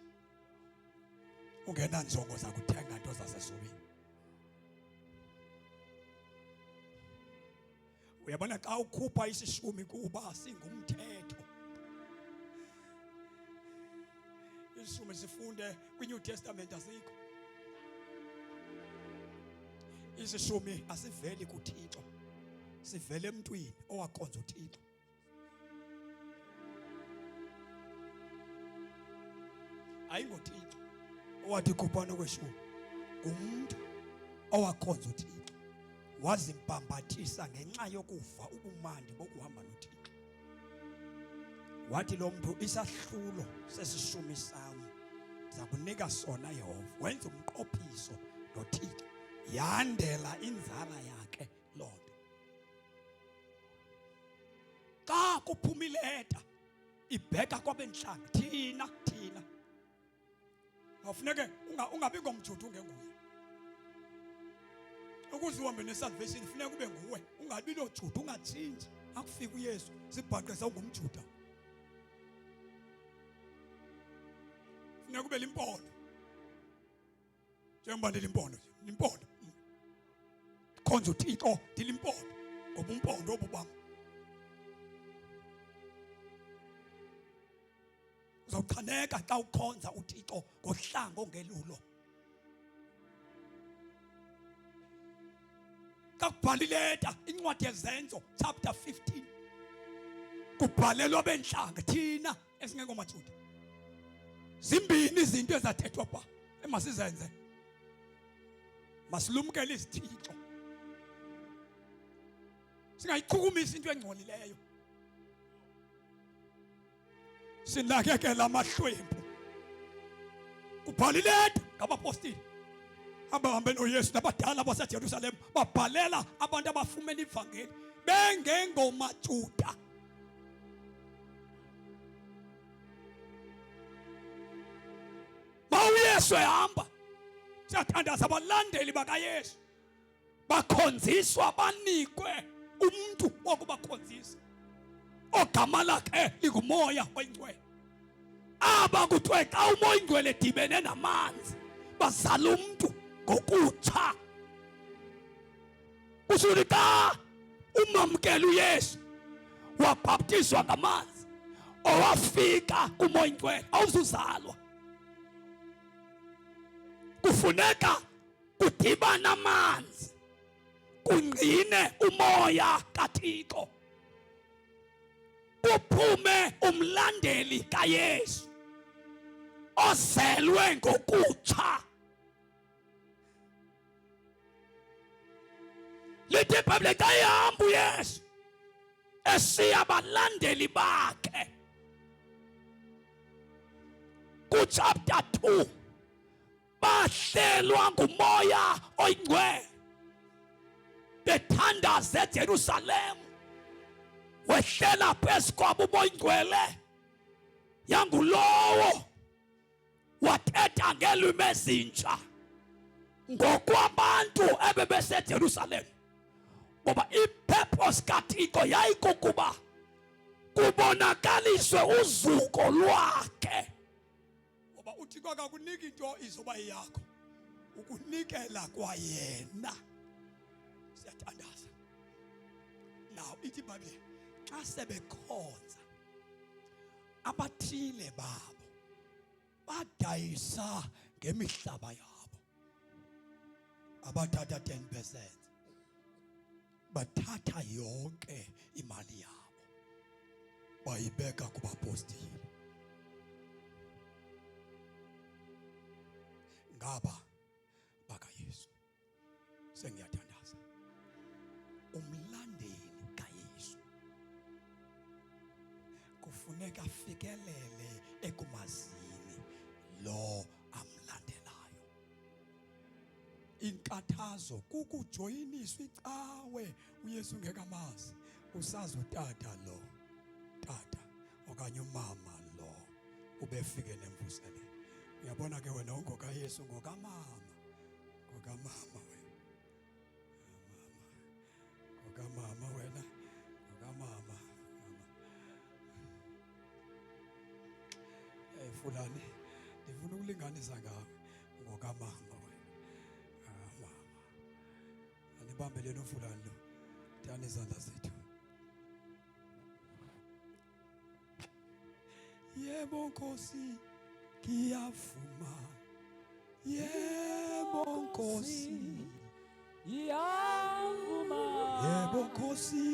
Speaker 1: ungenanjongo zakuthenga nto zasezulwini. Uyabona, xa ukhupha isishumi kuba singumthetho, isishumi sifunde kwi-New Testament asikho. Isishumi asiveli kuThixo, sivele emntwini owakhonza uThixo. AyingoThixo owathi khuphana okweshumi, ngumntu owakhonza uThixo wazimpambathisa ngenxa yokuva ubumandi bokuhamba noThixo. Wathi lo mntu, isahlulo sesishumi sam ndiza kunika sona Yehova. Wenza umqophiso noThixo, yandela inzala yakhe loo nto. Xa kuphuma ileta ibheka kwabentlanga, thina thina awufuneke ungabi ngomJuda ungenguye. Ukuze uhambe nesalvation funeka ube nguwe, ungabi loJuda, ungatshintshi. Akufika uYesu sibhaqe sawungumJuda, funeka ube limpondo, njengoba ndilimpondo nje, limpondo khonza uThixo, ndilimpondo ngoba umpondo obu bam. Uzawuchaneka xa ukhonza uThixo ngohlanga ongelulo. Xa kubhala ileta, incwadi yeZenzo chapter 15, kubhalelwa bentlanga thina esingengomaJuda. Zimbini izinto ezathethwa pha emasizenze: masilumkele izithixo, singayichukumisi into engcolileyo, sinakekela amahlwempu. Kubhala ileta ngabapostile abahambe noYesu nabadala baseJerusalem, babhalela abantu abafumene ivangeli bengengomaJuda. Ba uYesu ehamba, siyathandaza, abalandeli bakaYesu bakhonziswa, banikwe umntu wokubakhonzisa ogama lakhe linguMoya oyiNgcwele. Aba kuthiwe xa uMoya oyiNgcwele edibene namanzi bazala umntu ngokutsha. Kusho ukuthi xa umamkela uYesu wabhaptizwa ngamanzi owafika kuMoya oyiNgcwele, awuzuzalwa. Kufuneka kudibana amanzi kungqine umoya kaThixo, kuphume umlandeli kaYesu ozelwe ngokutsha. Lithi iBhayibhile xa ihamba uYesu esiya abalandeli bakhe kuchapter 2, bahlelwa nguMoya oyiNgcwele bethandaza eJerusalem, wehlela phezu kwabo uMoya oyiNgcwele, yangulowo wathetha ngeelwimi ezintsha ngokwabantu ebebeseJerusalem, ngoba ipurpose kaThixo yayikukuba kubonakaliswe uzuko lwakhe. Ngoba uThixo akakuniki into izoba yakho, ukunikela kwayena. Siyathandaza now, ithi iBhayibhile xa sebekhonza abathile babo badayisa ngemihlaba yabo, abathatha 10%, bathatha yonke imali yabo bayibeka kubapostile. Ngaba bakaYesu, sengiyathandaza, umlandeli kaYesu kufuneka afikelele ekumazini lo amlandelayo. Inkathazo kukujoyiniswa icawe uYesu ngekamazi. Usazi utata lo tata okanye umama lo ubefike nemvuselelo. Uyabona ke wena ungokaYesu ngokamama. Ngokamama wena. Ngokamama wena. Ngokamama. Hey fulani ndifuna ukulinganisa ngawe ngokamama wena. Ah mama. Anibambeleni ufulani lo. Thani izandla zethu. Yebo Nkosi ngiyavuma. Yebo Nkosi
Speaker 3: ngiyavuma.
Speaker 1: Yebo Nkosi.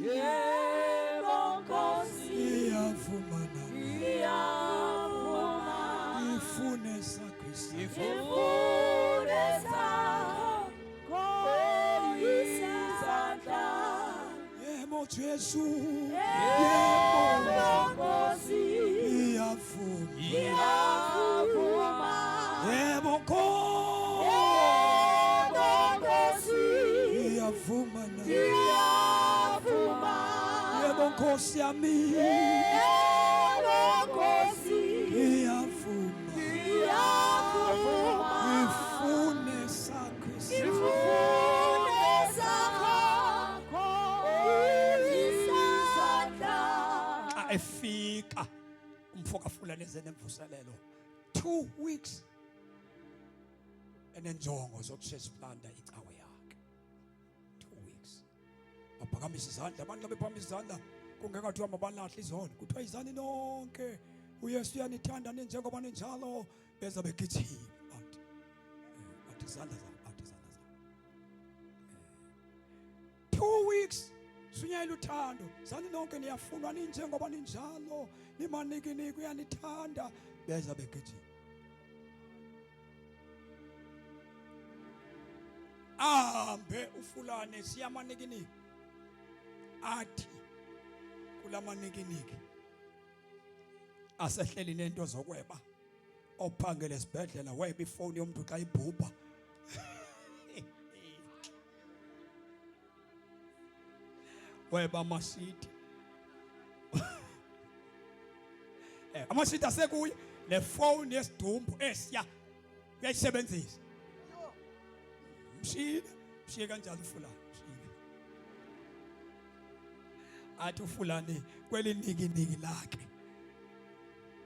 Speaker 3: Yebo Nkosi
Speaker 1: ngiyavuma nami.
Speaker 3: Ngiyavuma.
Speaker 1: Ifune sakho isandla.
Speaker 3: Ifune sakho isandla.
Speaker 1: Yebo Jesu.
Speaker 3: Yebo Nkosi
Speaker 1: ngiyavuma.
Speaker 3: Ngiyavuma.
Speaker 1: Yebo Nkosi.
Speaker 3: Yebo Nkosi
Speaker 1: ngiyavuma nami.
Speaker 3: Ngiyavuma.
Speaker 1: Yebo Nkosi yami.
Speaker 3: Yebo Nkosi
Speaker 1: ngiyavuma.
Speaker 3: Ngiyavuma.
Speaker 1: Ifune sakho isandla.
Speaker 3: Ifune sakho isandla.
Speaker 1: Xa efika umfo kaFulani eze nemvuselelo 2 weeks enenjongo zokushesplanta icawe yakhe 2 weeks baphakamisa izandla abantu xa bephakamisa izandla kungekathiwa mabalahle izono kuthiwa izani nonke uYesu uyanithanda ninjengoba ninjalo beza begijima bathi bathi izandla zabo bathi izandla zabo 2 weeks sunyayela uthando zani nonke niyafunwa ninjengoba ninjalo nimanikiniki uyanithanda beza begijima ahambe ufulane siyamanikiniki athi kulamanikiniki asehleli nento zokweba ophangele esibhedlela weba ifoni yomuntu xa ibhubha weba amasidi amasidi asekuye le phone yesidumbu esiya uyayisebenzisa mshile mshiye kanjalo ufulani mshile athi ufulani kwelinikiniki lakhe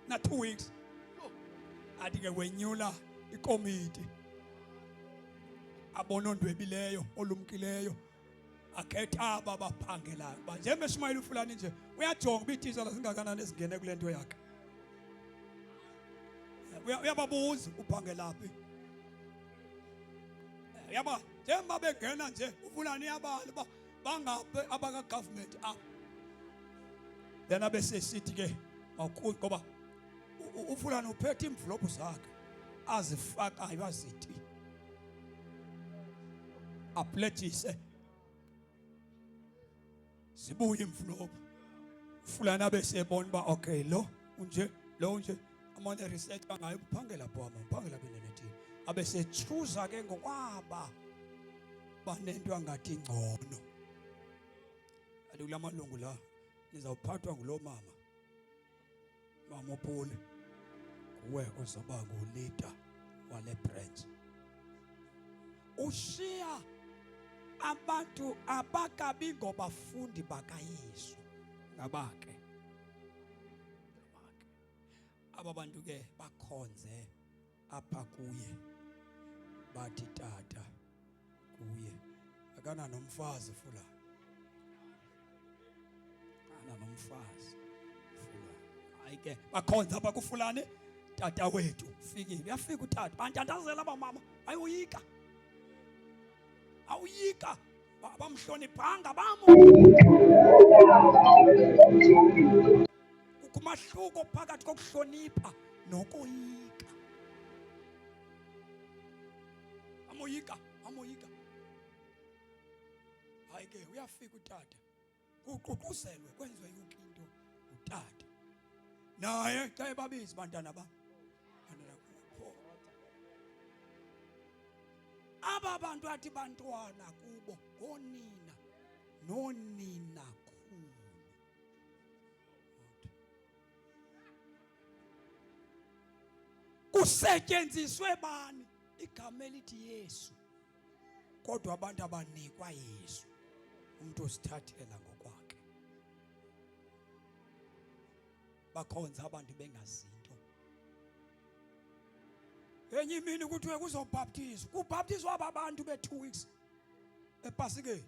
Speaker 1: na 2 weeks athi ke wenyula ikomiti abona ondwebileyo olumkileyo akhetha aba baphangelayo uba njengoba eshumayela ufulani nje uyajonga uba iititshala zingakanani ezingene kule nto yakhe uyababuza uphangela phi uyaba njengoba bengena nje ufulani uyabala uba bangaphi abaka-government apha then abesesithi ke mawukhulu ngoba ufulani uphethe iimvulophu zakhe azifakayo azithi apledgise zibuye imvulophu fulani abe sebona uba okay lo unje lo unje amane research ngayo uphangela phama uphangela benenethini abe sechuza ke ngokwaba banento angathi ngcono ati kula malungu la nizawuphathwa ngulo mama mama uPule nguwe ozoba nguleader wale branch ushiya abantu abakabi ngobafundi bakaYesu ngabake ngabake aba bantu ke bakhonze apha kuye bathi tata kuye akana nomfazi fula ana nomfazi fula hayi ke bakhonza apha kufulane tata wethu fikile uyafika utata bantantazela abamama ayoyika awuyika bamhloniphanga bamu kukho umahluko phakathi kokuhlonipha nokoyika amoyika amoyika hayi ke uyafika utata kuququzelwe kwenziwe yonke into utata naye xa ebabizi bantwana bam aba bantu athi bantwana kubo ngonina nonina. Kusetyenziswe bani igama elithi Yesu, kodwa abantu abanikwa Yesu, umuntu uzithathela ngokwakhe. Bakhonza abantu bengazinto. Enye imini kuthiwe kuzobhaptizwa, kubhaptizwa aba bantu be-2 weeks epasikeni,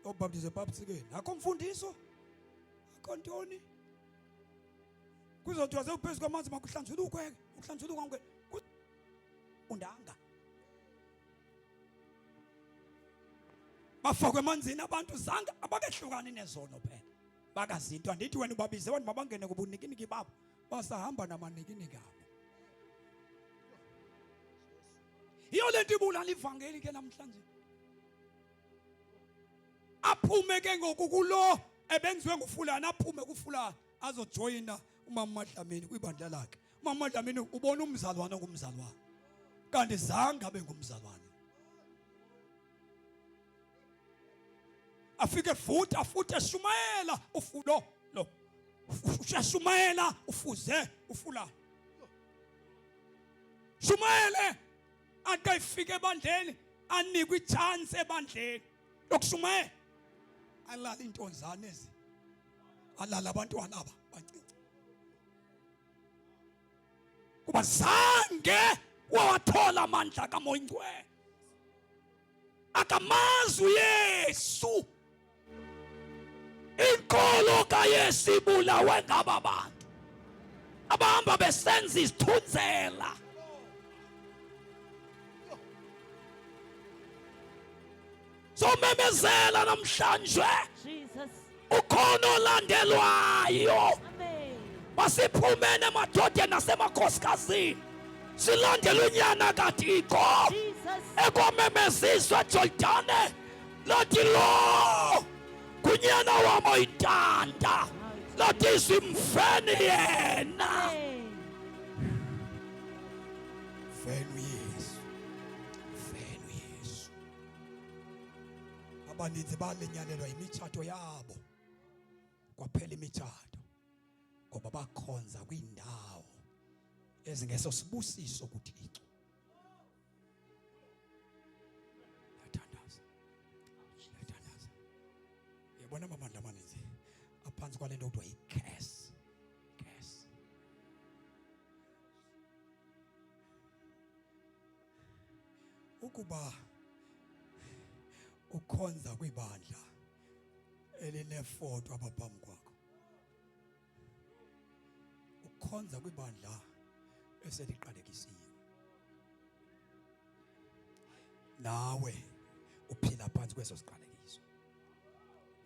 Speaker 1: obhaptizwa epasikeni, akho mfundiso, akho ntoni. Kuzothiwa sewuphezu kwamanzi makuhlanjulukwe, ukuhlanjulukwa ngwe undanga bafakwe emanzini abantu zange abakehlukani nezono phela bakazinto. Andithi wena ubabize abantu mabangene kubunikiniki babo, basahamba namanikiniki abo. Yiyo le nto ibulala ivangeli ke namhlanje. Aphume ke ngoku kulo ebenziwe ngufulani, aphume kufulani azojoyina umama Madlamini kwibandla lakhe. Umama Madlamini ubona umzalwane ongumzalwane, kanti zange abe ngumzalwane. Afike futhi afuthi eshumayela ufulo lo, ushumayela ufuze ufulani, shumayele ade ifike ebandleni, anikwe ichance ebandleni lokushumayela, alala intonzane ezi, alala abantwana aba bancinci, kuba zange wawathola amandla kaMoya Ingcwele, akamazi uYesu. Inkolo kaYesu ibulawe ngaba bantu abahamba besenza izithunzela. Somemezela namhlanje, ukhona olandelwayo. Masiphumene emadodeni nasemakhosikazini, silandele unyana kaThixo ekwamemeziswa eJordane, lathi lo kunyana wam oyintanda, lathi izwi mfeni yena. Mfeni uYesu, mfeni uYesu. Abaninzi balinyalelwa yimitshato yabo, kwaphela imitshato ngoba bakhonza kwiindawo ezingeso sibusiso kuThixo. Yathandaza, yathandaza. Uyabona amabandla amaninzi aphantsi kwale nto kuthiwa yi-curse, curse. Ukuba ukhonza kwibandla elinefoto abaphambi kwakho, ukhonza kwibandla eseliqalekisiwe, nawe uphila phansi kweso siqalekiso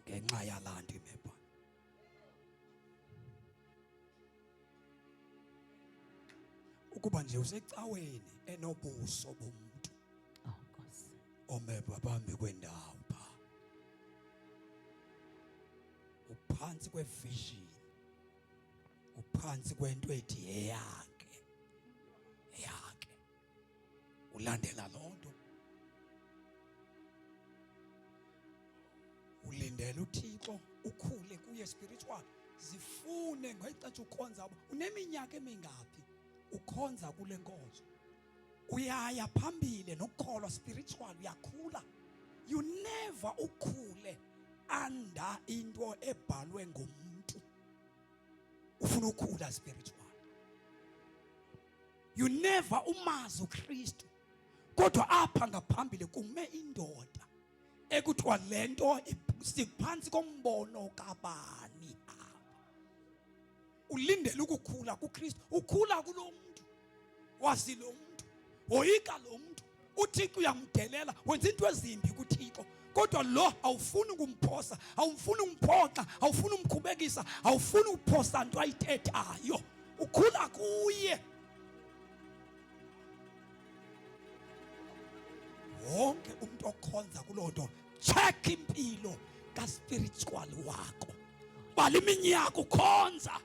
Speaker 1: ngenxa yalanto imepha. Ukuba nje usecaweni enobuso bomntu,
Speaker 2: Oh Nkosi,
Speaker 1: omepha phambi kwendawo pha, uphansi kwevision, uphansi kwento ethi eyakhe, eyakhe, ulandela lonto, ulindele uThixo ukhule kuye spiritual. Zifune ngexesha ukhonza, uneminyaka emingaphi ukhonza kule nkonzo, uyaya phambili nokukholwa spiritual, uyakhula. You never ukhule under into ebhalwe ngumuntu. Ufuna ukhula spiritual, you never umazi uKristu, kodwa apha ngaphambili kume indoda ekuthiwa lento siphantsi kombono kabani apha. Ulindele ukukhula kuKristu, ukhula kulo muntu, wazi lo muntu, woyika lo muntu. uThixo uyamdelela, wenza into ezimbi kuThixo, kodwa lo awufuni ukumphosa, awufuni umphoxa, awufuni umkhubekisa, awufuni uphosa nto ayithethayo, ukhula kuye. Wonke umuntu okhonza kuloo nto, check impilo kaspiritual wakho, bala iminyaka ukhonza.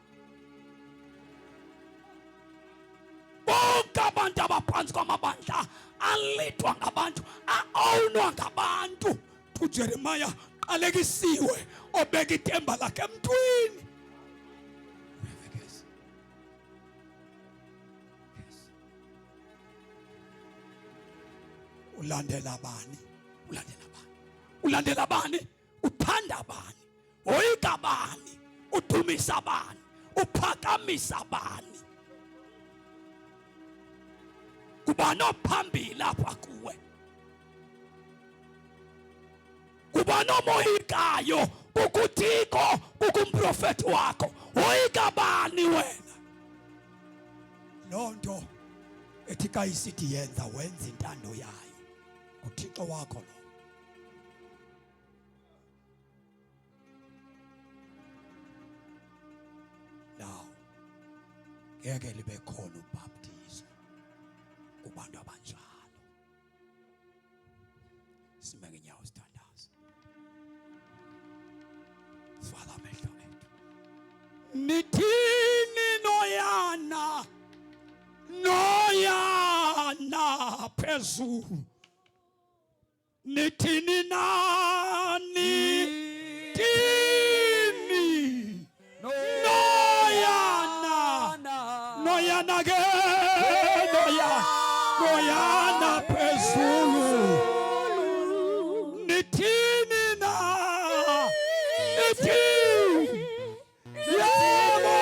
Speaker 1: Bonke abantu abaphansi kwamabandla alidwa ngabantu, a-ownwa ngabantu. UJeremiah qalekisiwe obeka ithemba lakhe emntwini. Ulandela bani? Ulandela bani? Ulandela bani? Uthanda bani? Woyika bani? Udumisa bani? Uphakamisa bani? Kubani ophambili apha kuwe? Kubani omoyikayo? Kukuthixo, kukumprofethi wakho. Woyika bani wena? Loo nto ethi xa isithi yenza, wenza intando yayo, nguThixo wakho lo. Now ngeke libe khona ubhaptizo kubantu abanjalo. Sime ngenyawo sithandaze. Vala amehlo ethu. Nithini noyana, noyana phezulu? Nithini nani? Thini noyana, noyana ke, noya, noyana phezulu. Nithini na? Ithini? Yebo,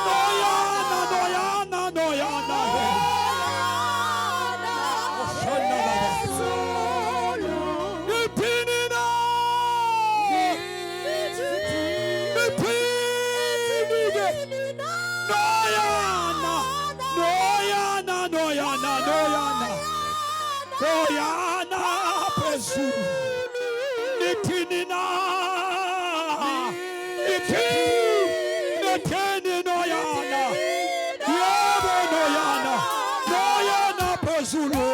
Speaker 1: noyana, noyana, noyana ke. Oshana baba. Nithini na? Nithini ke? Noyana, noyana, noyana, noyana, noyana phezulu. Nithini na? Ithini? Nithini noyana? Yebo, noyana, noyana phezulu.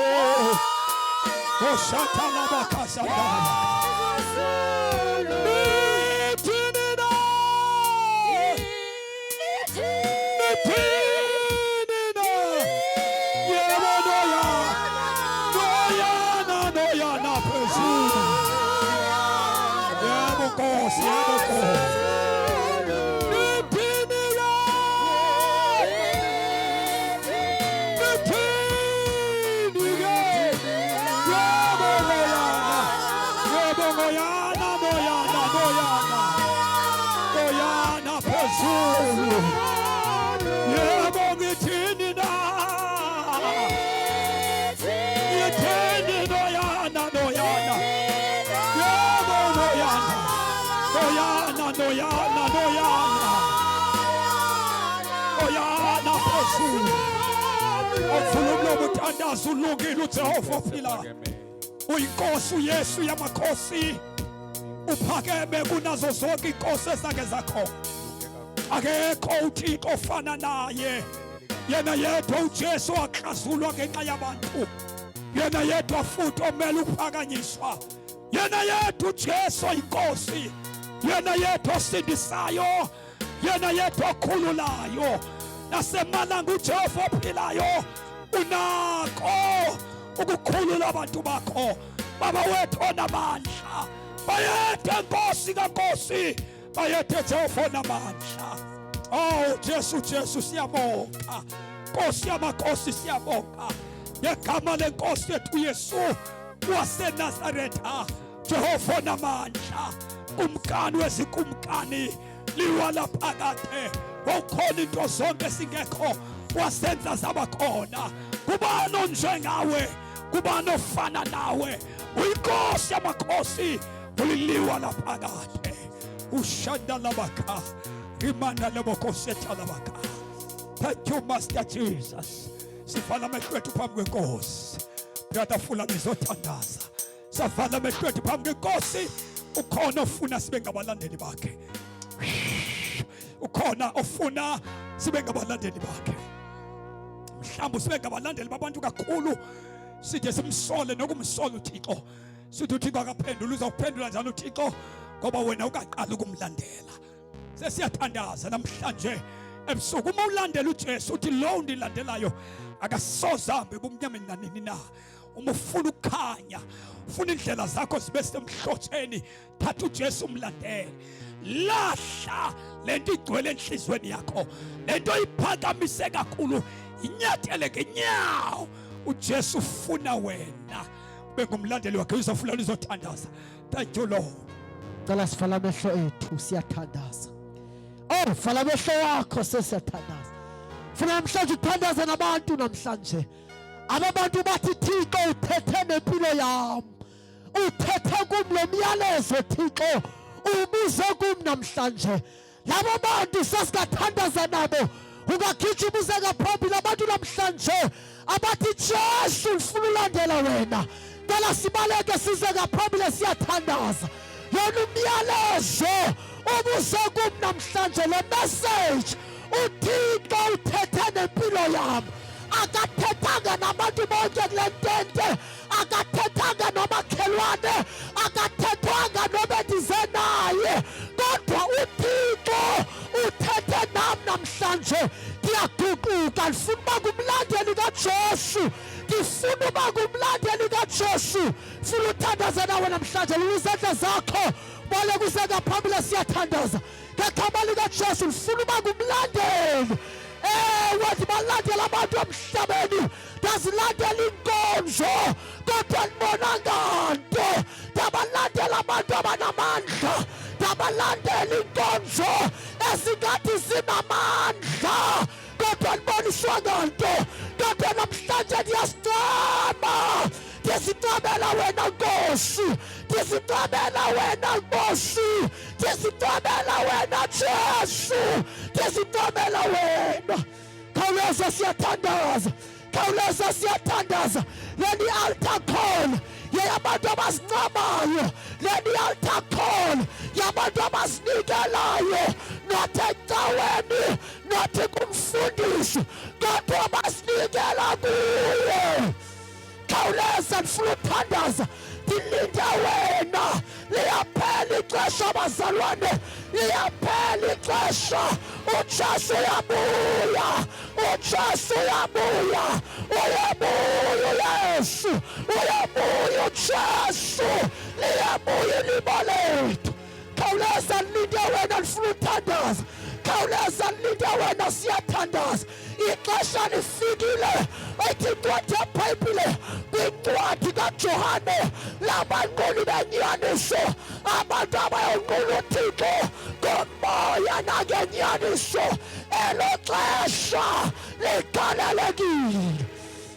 Speaker 1: Oshathana bakasandana. Nithini na? Nithini na? Yebo, noyana, noyana, noyana phezulu. Yebo Nkosi, yebo Nkosi. Nithini na? Nithini ke? Yebo noyana, yebo noyana, noyana, noyana, noyana phezulu. Yebo, ngithini na? Ngithini noyana, noyana? Yebo noyana, noyana, noyana, noyana, noyana phezulu. Ovula umlomo uthandaza. Ulungile uJehova ophilayo. Uyinkosi uYesu yamakhosi, uphakeme kunazo zonke inkosi ezake zakhona. Akekho uThixo ofana naye. Yena yedwa uJesu waklazulwa ngenxa yabantu, yena yedwa futhi omele ukuphakanyiswa, yena yedwa uJesu inkosi, yena yedwa osindisayo, yena yedwa okhululayo. Nasemalanga uJehova ophilayo unako ukukhulula abantu bakho. Baba wethu onamandla, bayethe Nkosi kaNkosi, bayethe Jehova onamandla. Oh Jesu, Jesu, siyabonga. Nkosi yamakhosi, siyabonga ngegama lenkosi yethu Yesu waseNazaretha. Jehova onamandla, kumkani wezikumkani, liwa laphakade, wawukhona into zonke singekho, wasenza zaba khona. Kubani onjengawe? Kubani ofana nawe? Uyinkosi yamakhosi, uliliwa laphakade. Ushanda labaka rimanda lebokosetha labaka. Thank you, Master Jesus. Sivala amehlo ethu phambi kwenkosi. Brother Fulani izothandaza. Savala amehlo ethu phambi kwenkosi. Ukhona ofuna sibe ngabalandeli bakhe? Ukhona ofuna sibe ngabalandeli bakhe? Mhlawumbe sibe ngabalandeli babantu kakhulu, side simsole nokumsola uThixo, sithi uThixo akaphendula. Uzawuphendula njalo uThixo ngoba wena ukaqala ukumlandela. Sesiyathandaza namhlanje ebusuku. Uma ulandela uJesu, uthi lo undilandelayo akasoze ahambe ebumnyameni nanini na. Uma ufuna ukukhanya, ufuna indlela zakho zibe semhlotsheni, thatha uJesu umlandele. Lahla lento igcwele enhlizweni yakho, lento iphakamise kakhulu, inyathele ngenyawo. uJesu ufuna wena ube ngumlandeli wakhe. Uzofuna uzothandaza. Thank you, Lord.
Speaker 4: Cela sivala amehlo ethu, siyathandaza. Oh, vala amehlo wakho, sesiyathandaza. Funa namhlanje uthandaze nabantu namhlanje. Aba bantu bathi, "Thixo, uthethe nempilo yam. Uthethe kum lo myalezo, Thixo. Ubuze kum namhlanje." Labo bantu sesingathandaza nabo. Ungagijima uze ngaphambili. Abantu namhlanje abathi, "Jesu, ngifuna ulandela wena." Cela sibaleke size ngaphambili, siyathandaza. Yona umyalezo ubuze kum namhlanje, le message, uThixo uthethe nempilo yami. Akathethanga nabantu bonke kule ntente, akathethanga nomakhelwane, akathethwanga nobendize naye, kodwa uThixo uthethe nam namhlanje. Ndiyaguquka, ndifuna uba ngumlandeli kaJesu, ndifuna uba ngumlandeli kaJesu. Funa uthandaze nawe namhlanje. Lula izandla zakho, baleka uze ngaphambili, siyathandaza ngegama likaJesu. Ndifuna uba ngumlandeli. Ewe, ndibalandela abantu emhlabeni, ndazilandela iinkonzo, kodwa ndibonanga nto. Ndabalandela abantu abanamandla, ndabalandela iinkonzo ezingathi zinamandla, kodwa ndiboniswanga nto. Kodwa namhlanje ndiyasincama, ndisincamela wena Nkosi, ndisincamela wena Nkosi, ndisincamela wena Jesu, ndisincamela wena. Khawuleza, siyathandaza, khawuleza, siyathandaza. Leni altar call yeyabantu abazincamayo, leni altar call yabantu abazinikelayo, not ecaweni, not kumfundisi, kodwa bazinikela kuye. Khawuleza, ndifuna uthandaza, ndilinde wena. Liyaphela ixesha, bazalwane, liyaphela ixesha. UJesu uyabuya, uJesu uyabuya, uyabuya uYesu, uyabuya uJesu, liyabuya ilibo lethu. Khawuleza, linde wena, ndifuna uthandaza. Khawuleza, linde wena, siyathandaza. Ixesha lifikile. Ethi incwadi yeBhayibhile kwincwadi kaJohane, labanquli benyaniso, abantu abayonqula uThixo ngomoya nangenyaniso, elo xesha ligalelekile.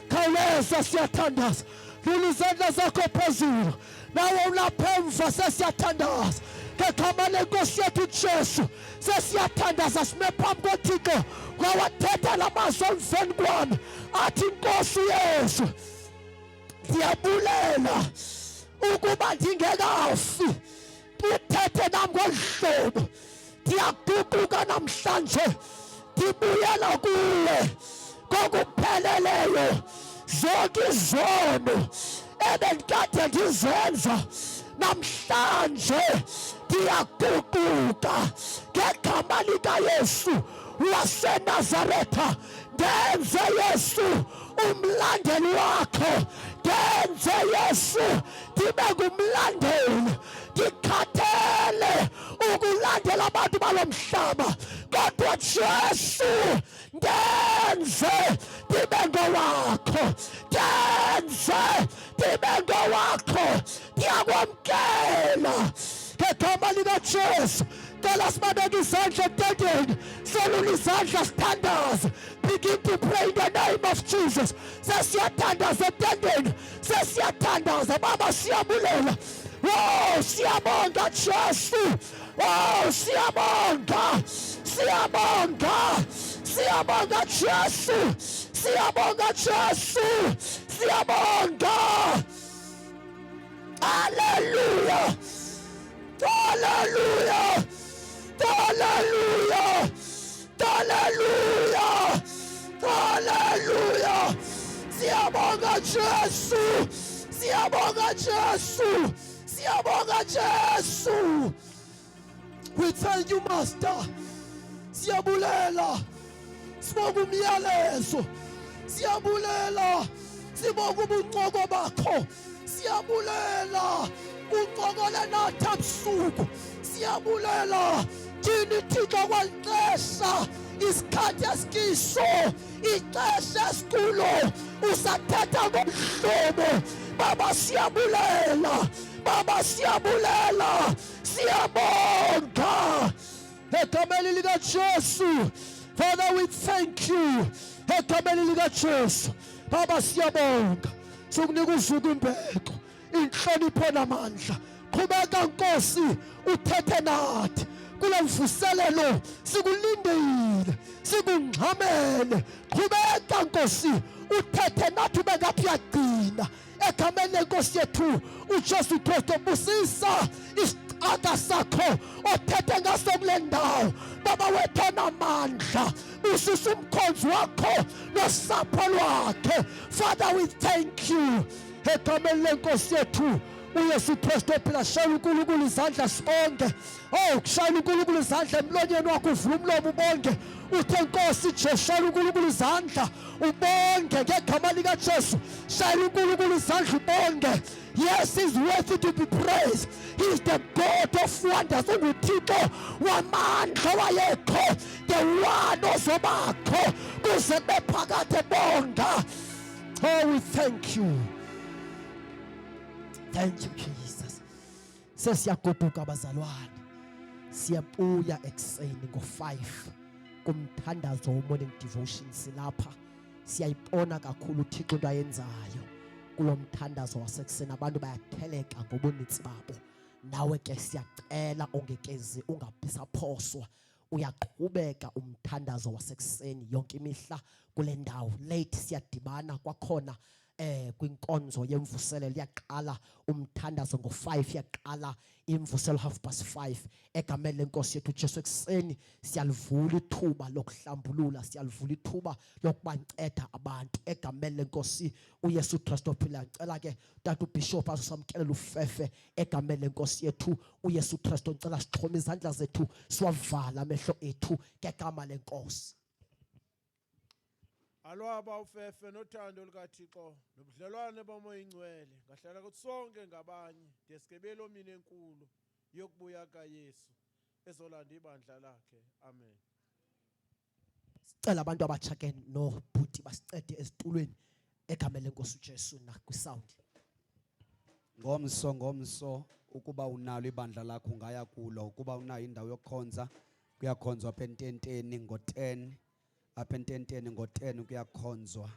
Speaker 4: Khawuleza, siyathandaza. Lula izandla zakho phezulu, nawe ulapha emva, sesiyathandaza ngegama lenkosi yethu Jesu. Sesiyathandaza, sime phambi koThixo. Ngawathetha la mazwi emveni kwami, athi, "Nkosi Yesu, ndiyabulela ukuba ndingekafi uthethe nami ngolu hlobo. Ndiyaguquka namhlanje, ndibuyela kuwe ngokupheleleyo. Zonke izono ebendikade ndizenza, namhlanje ndiyaguquka ngegama likaYesu waseNazaretha. Ndenze, Yesu, umlandeli wakho. Ndenze, Yesu, ndibe ngumlandeli. Ndikhathele ukulandela abantu balo mhlaba, kodwa Jesu, ndenze ndibe ngowakho, ndenze ndibe ngowakho. Ndiyakwamkela ngegama likaJesu." Cela sibabeke izandla etendeni, selula izandla, sithandaze. Begin to pray in the name of Jesus. Sesiyathandaza etendeni, sesiyathandaza. Baba, siyabulela. Oh, siyabonga Jesu. Oh, siyabonga, siyabonga, siyabonga Jesu, siyabonga Jesu, siyabonga. Haleluya, haleluya, haleluya, haleluya, haleluya. Siyabonga Jesu, siyabonga Jesu, siyabonga Jesu. We thank you, Master. Siyabulela, sibonga umyalezo, siyabulela, sibonga ubuncoko bakho, siyabulela uncokole nathi ebusuku, siyabulela. Thini Thixo, kwalixesha. Isikhathi esikiso, ixesha esikulo, usathetha ngomhlobo. Baba siyabulela, Baba siyabulela, siyabonga. Egameni likaJesu. Father, we thank you. Egameni likaJesu. Baba siyabonga. Sikunika uzuko imbeko, inhlonipho namandla. Qhubeka Nkosi uthethe nathi kule mvuselelo, sikulindile, sikungxamele. Qhubeka Nkosi uthethe nathi, ube ngathi uyagcina. Egameni lenkosi yethu uJesu Kristu, busisa isicaka sakho othethe ngaso kule ndawo. Baba wethu onamandla, busisa umkhonzi wakho nosapho lwakhe. Father, we thank you. Egameni lenkosi yethu uYesu Kristu ophila, shaya uNkulunkulu izandla sibonge. Oh, kushayela uNkulunkulu izandla emlonyeni wakho, uvula umlomo ubonge, uthe Nkosi Jesu. Shayela uNkulunkulu izandla ubonge ngegama likaJesu. Shayela uNkulunkulu izandla ubonge. Yes, he's worthy to be praised. He's the God of wonders. UnguThixo wamandla, wayekho, the one ozobakho kuze kube phakade. Bonga. Oh, we thank you. Thank you, Jesus. Sesiyagoduka abazalwane, siyabuya ekuseni ngo-5 kumthandazo wo-morning devotion. Silapha siyayibona kakhulu uThixo into ayenzayo kulo mthandazo wasekuseni. Abantu bayatheleka ngobuninzi babo. Nawe ke siyacela ongekezi ungabisaphoswa. Uyaqhubeka umthandazo wasekuseni yonke imihla kule ndawo. Late siyadibana kwakhona kwinkonzo yemvuselelo. Iyaqala umthandazo ngo-5, yaqala imvuselo 5:30. Egameni lenkosi yethu Jesu, ekuseni siyalivula ithuba lokuhlambulula, siyalivula ithuba lokubanceda abantu egameni lenkosi uYesu Kristu ophila. Ngicela ke tata uBishop azosamkelela ufefe egameni lenkosi yethu uYesu Kristu. Ngicela sixhome izandla zethu, siwavala amehlo ethu ngegama lenkosi.
Speaker 5: Alwaba ufefe nothando lukaThixo nobudlelwane bomoya ingcwele ngahlala kuthi sonke ngabanye deske belomini enkulu yokubuya kaYesu ezolanda ibandla lakhe. Amen.
Speaker 4: Sicela abantu abatsha ke nobhuti basicede ezitulweni egameni lenkosi uJesu nakwisound.
Speaker 6: Ngomso, ngomso ukuba unalo ibandla lakho ungaya kulo. Ukuba unayo indawo yokukhonza, kuyakhonzwa apha ententeni ngo-10, apha ententeni ngo-10 kuyakhonzwa.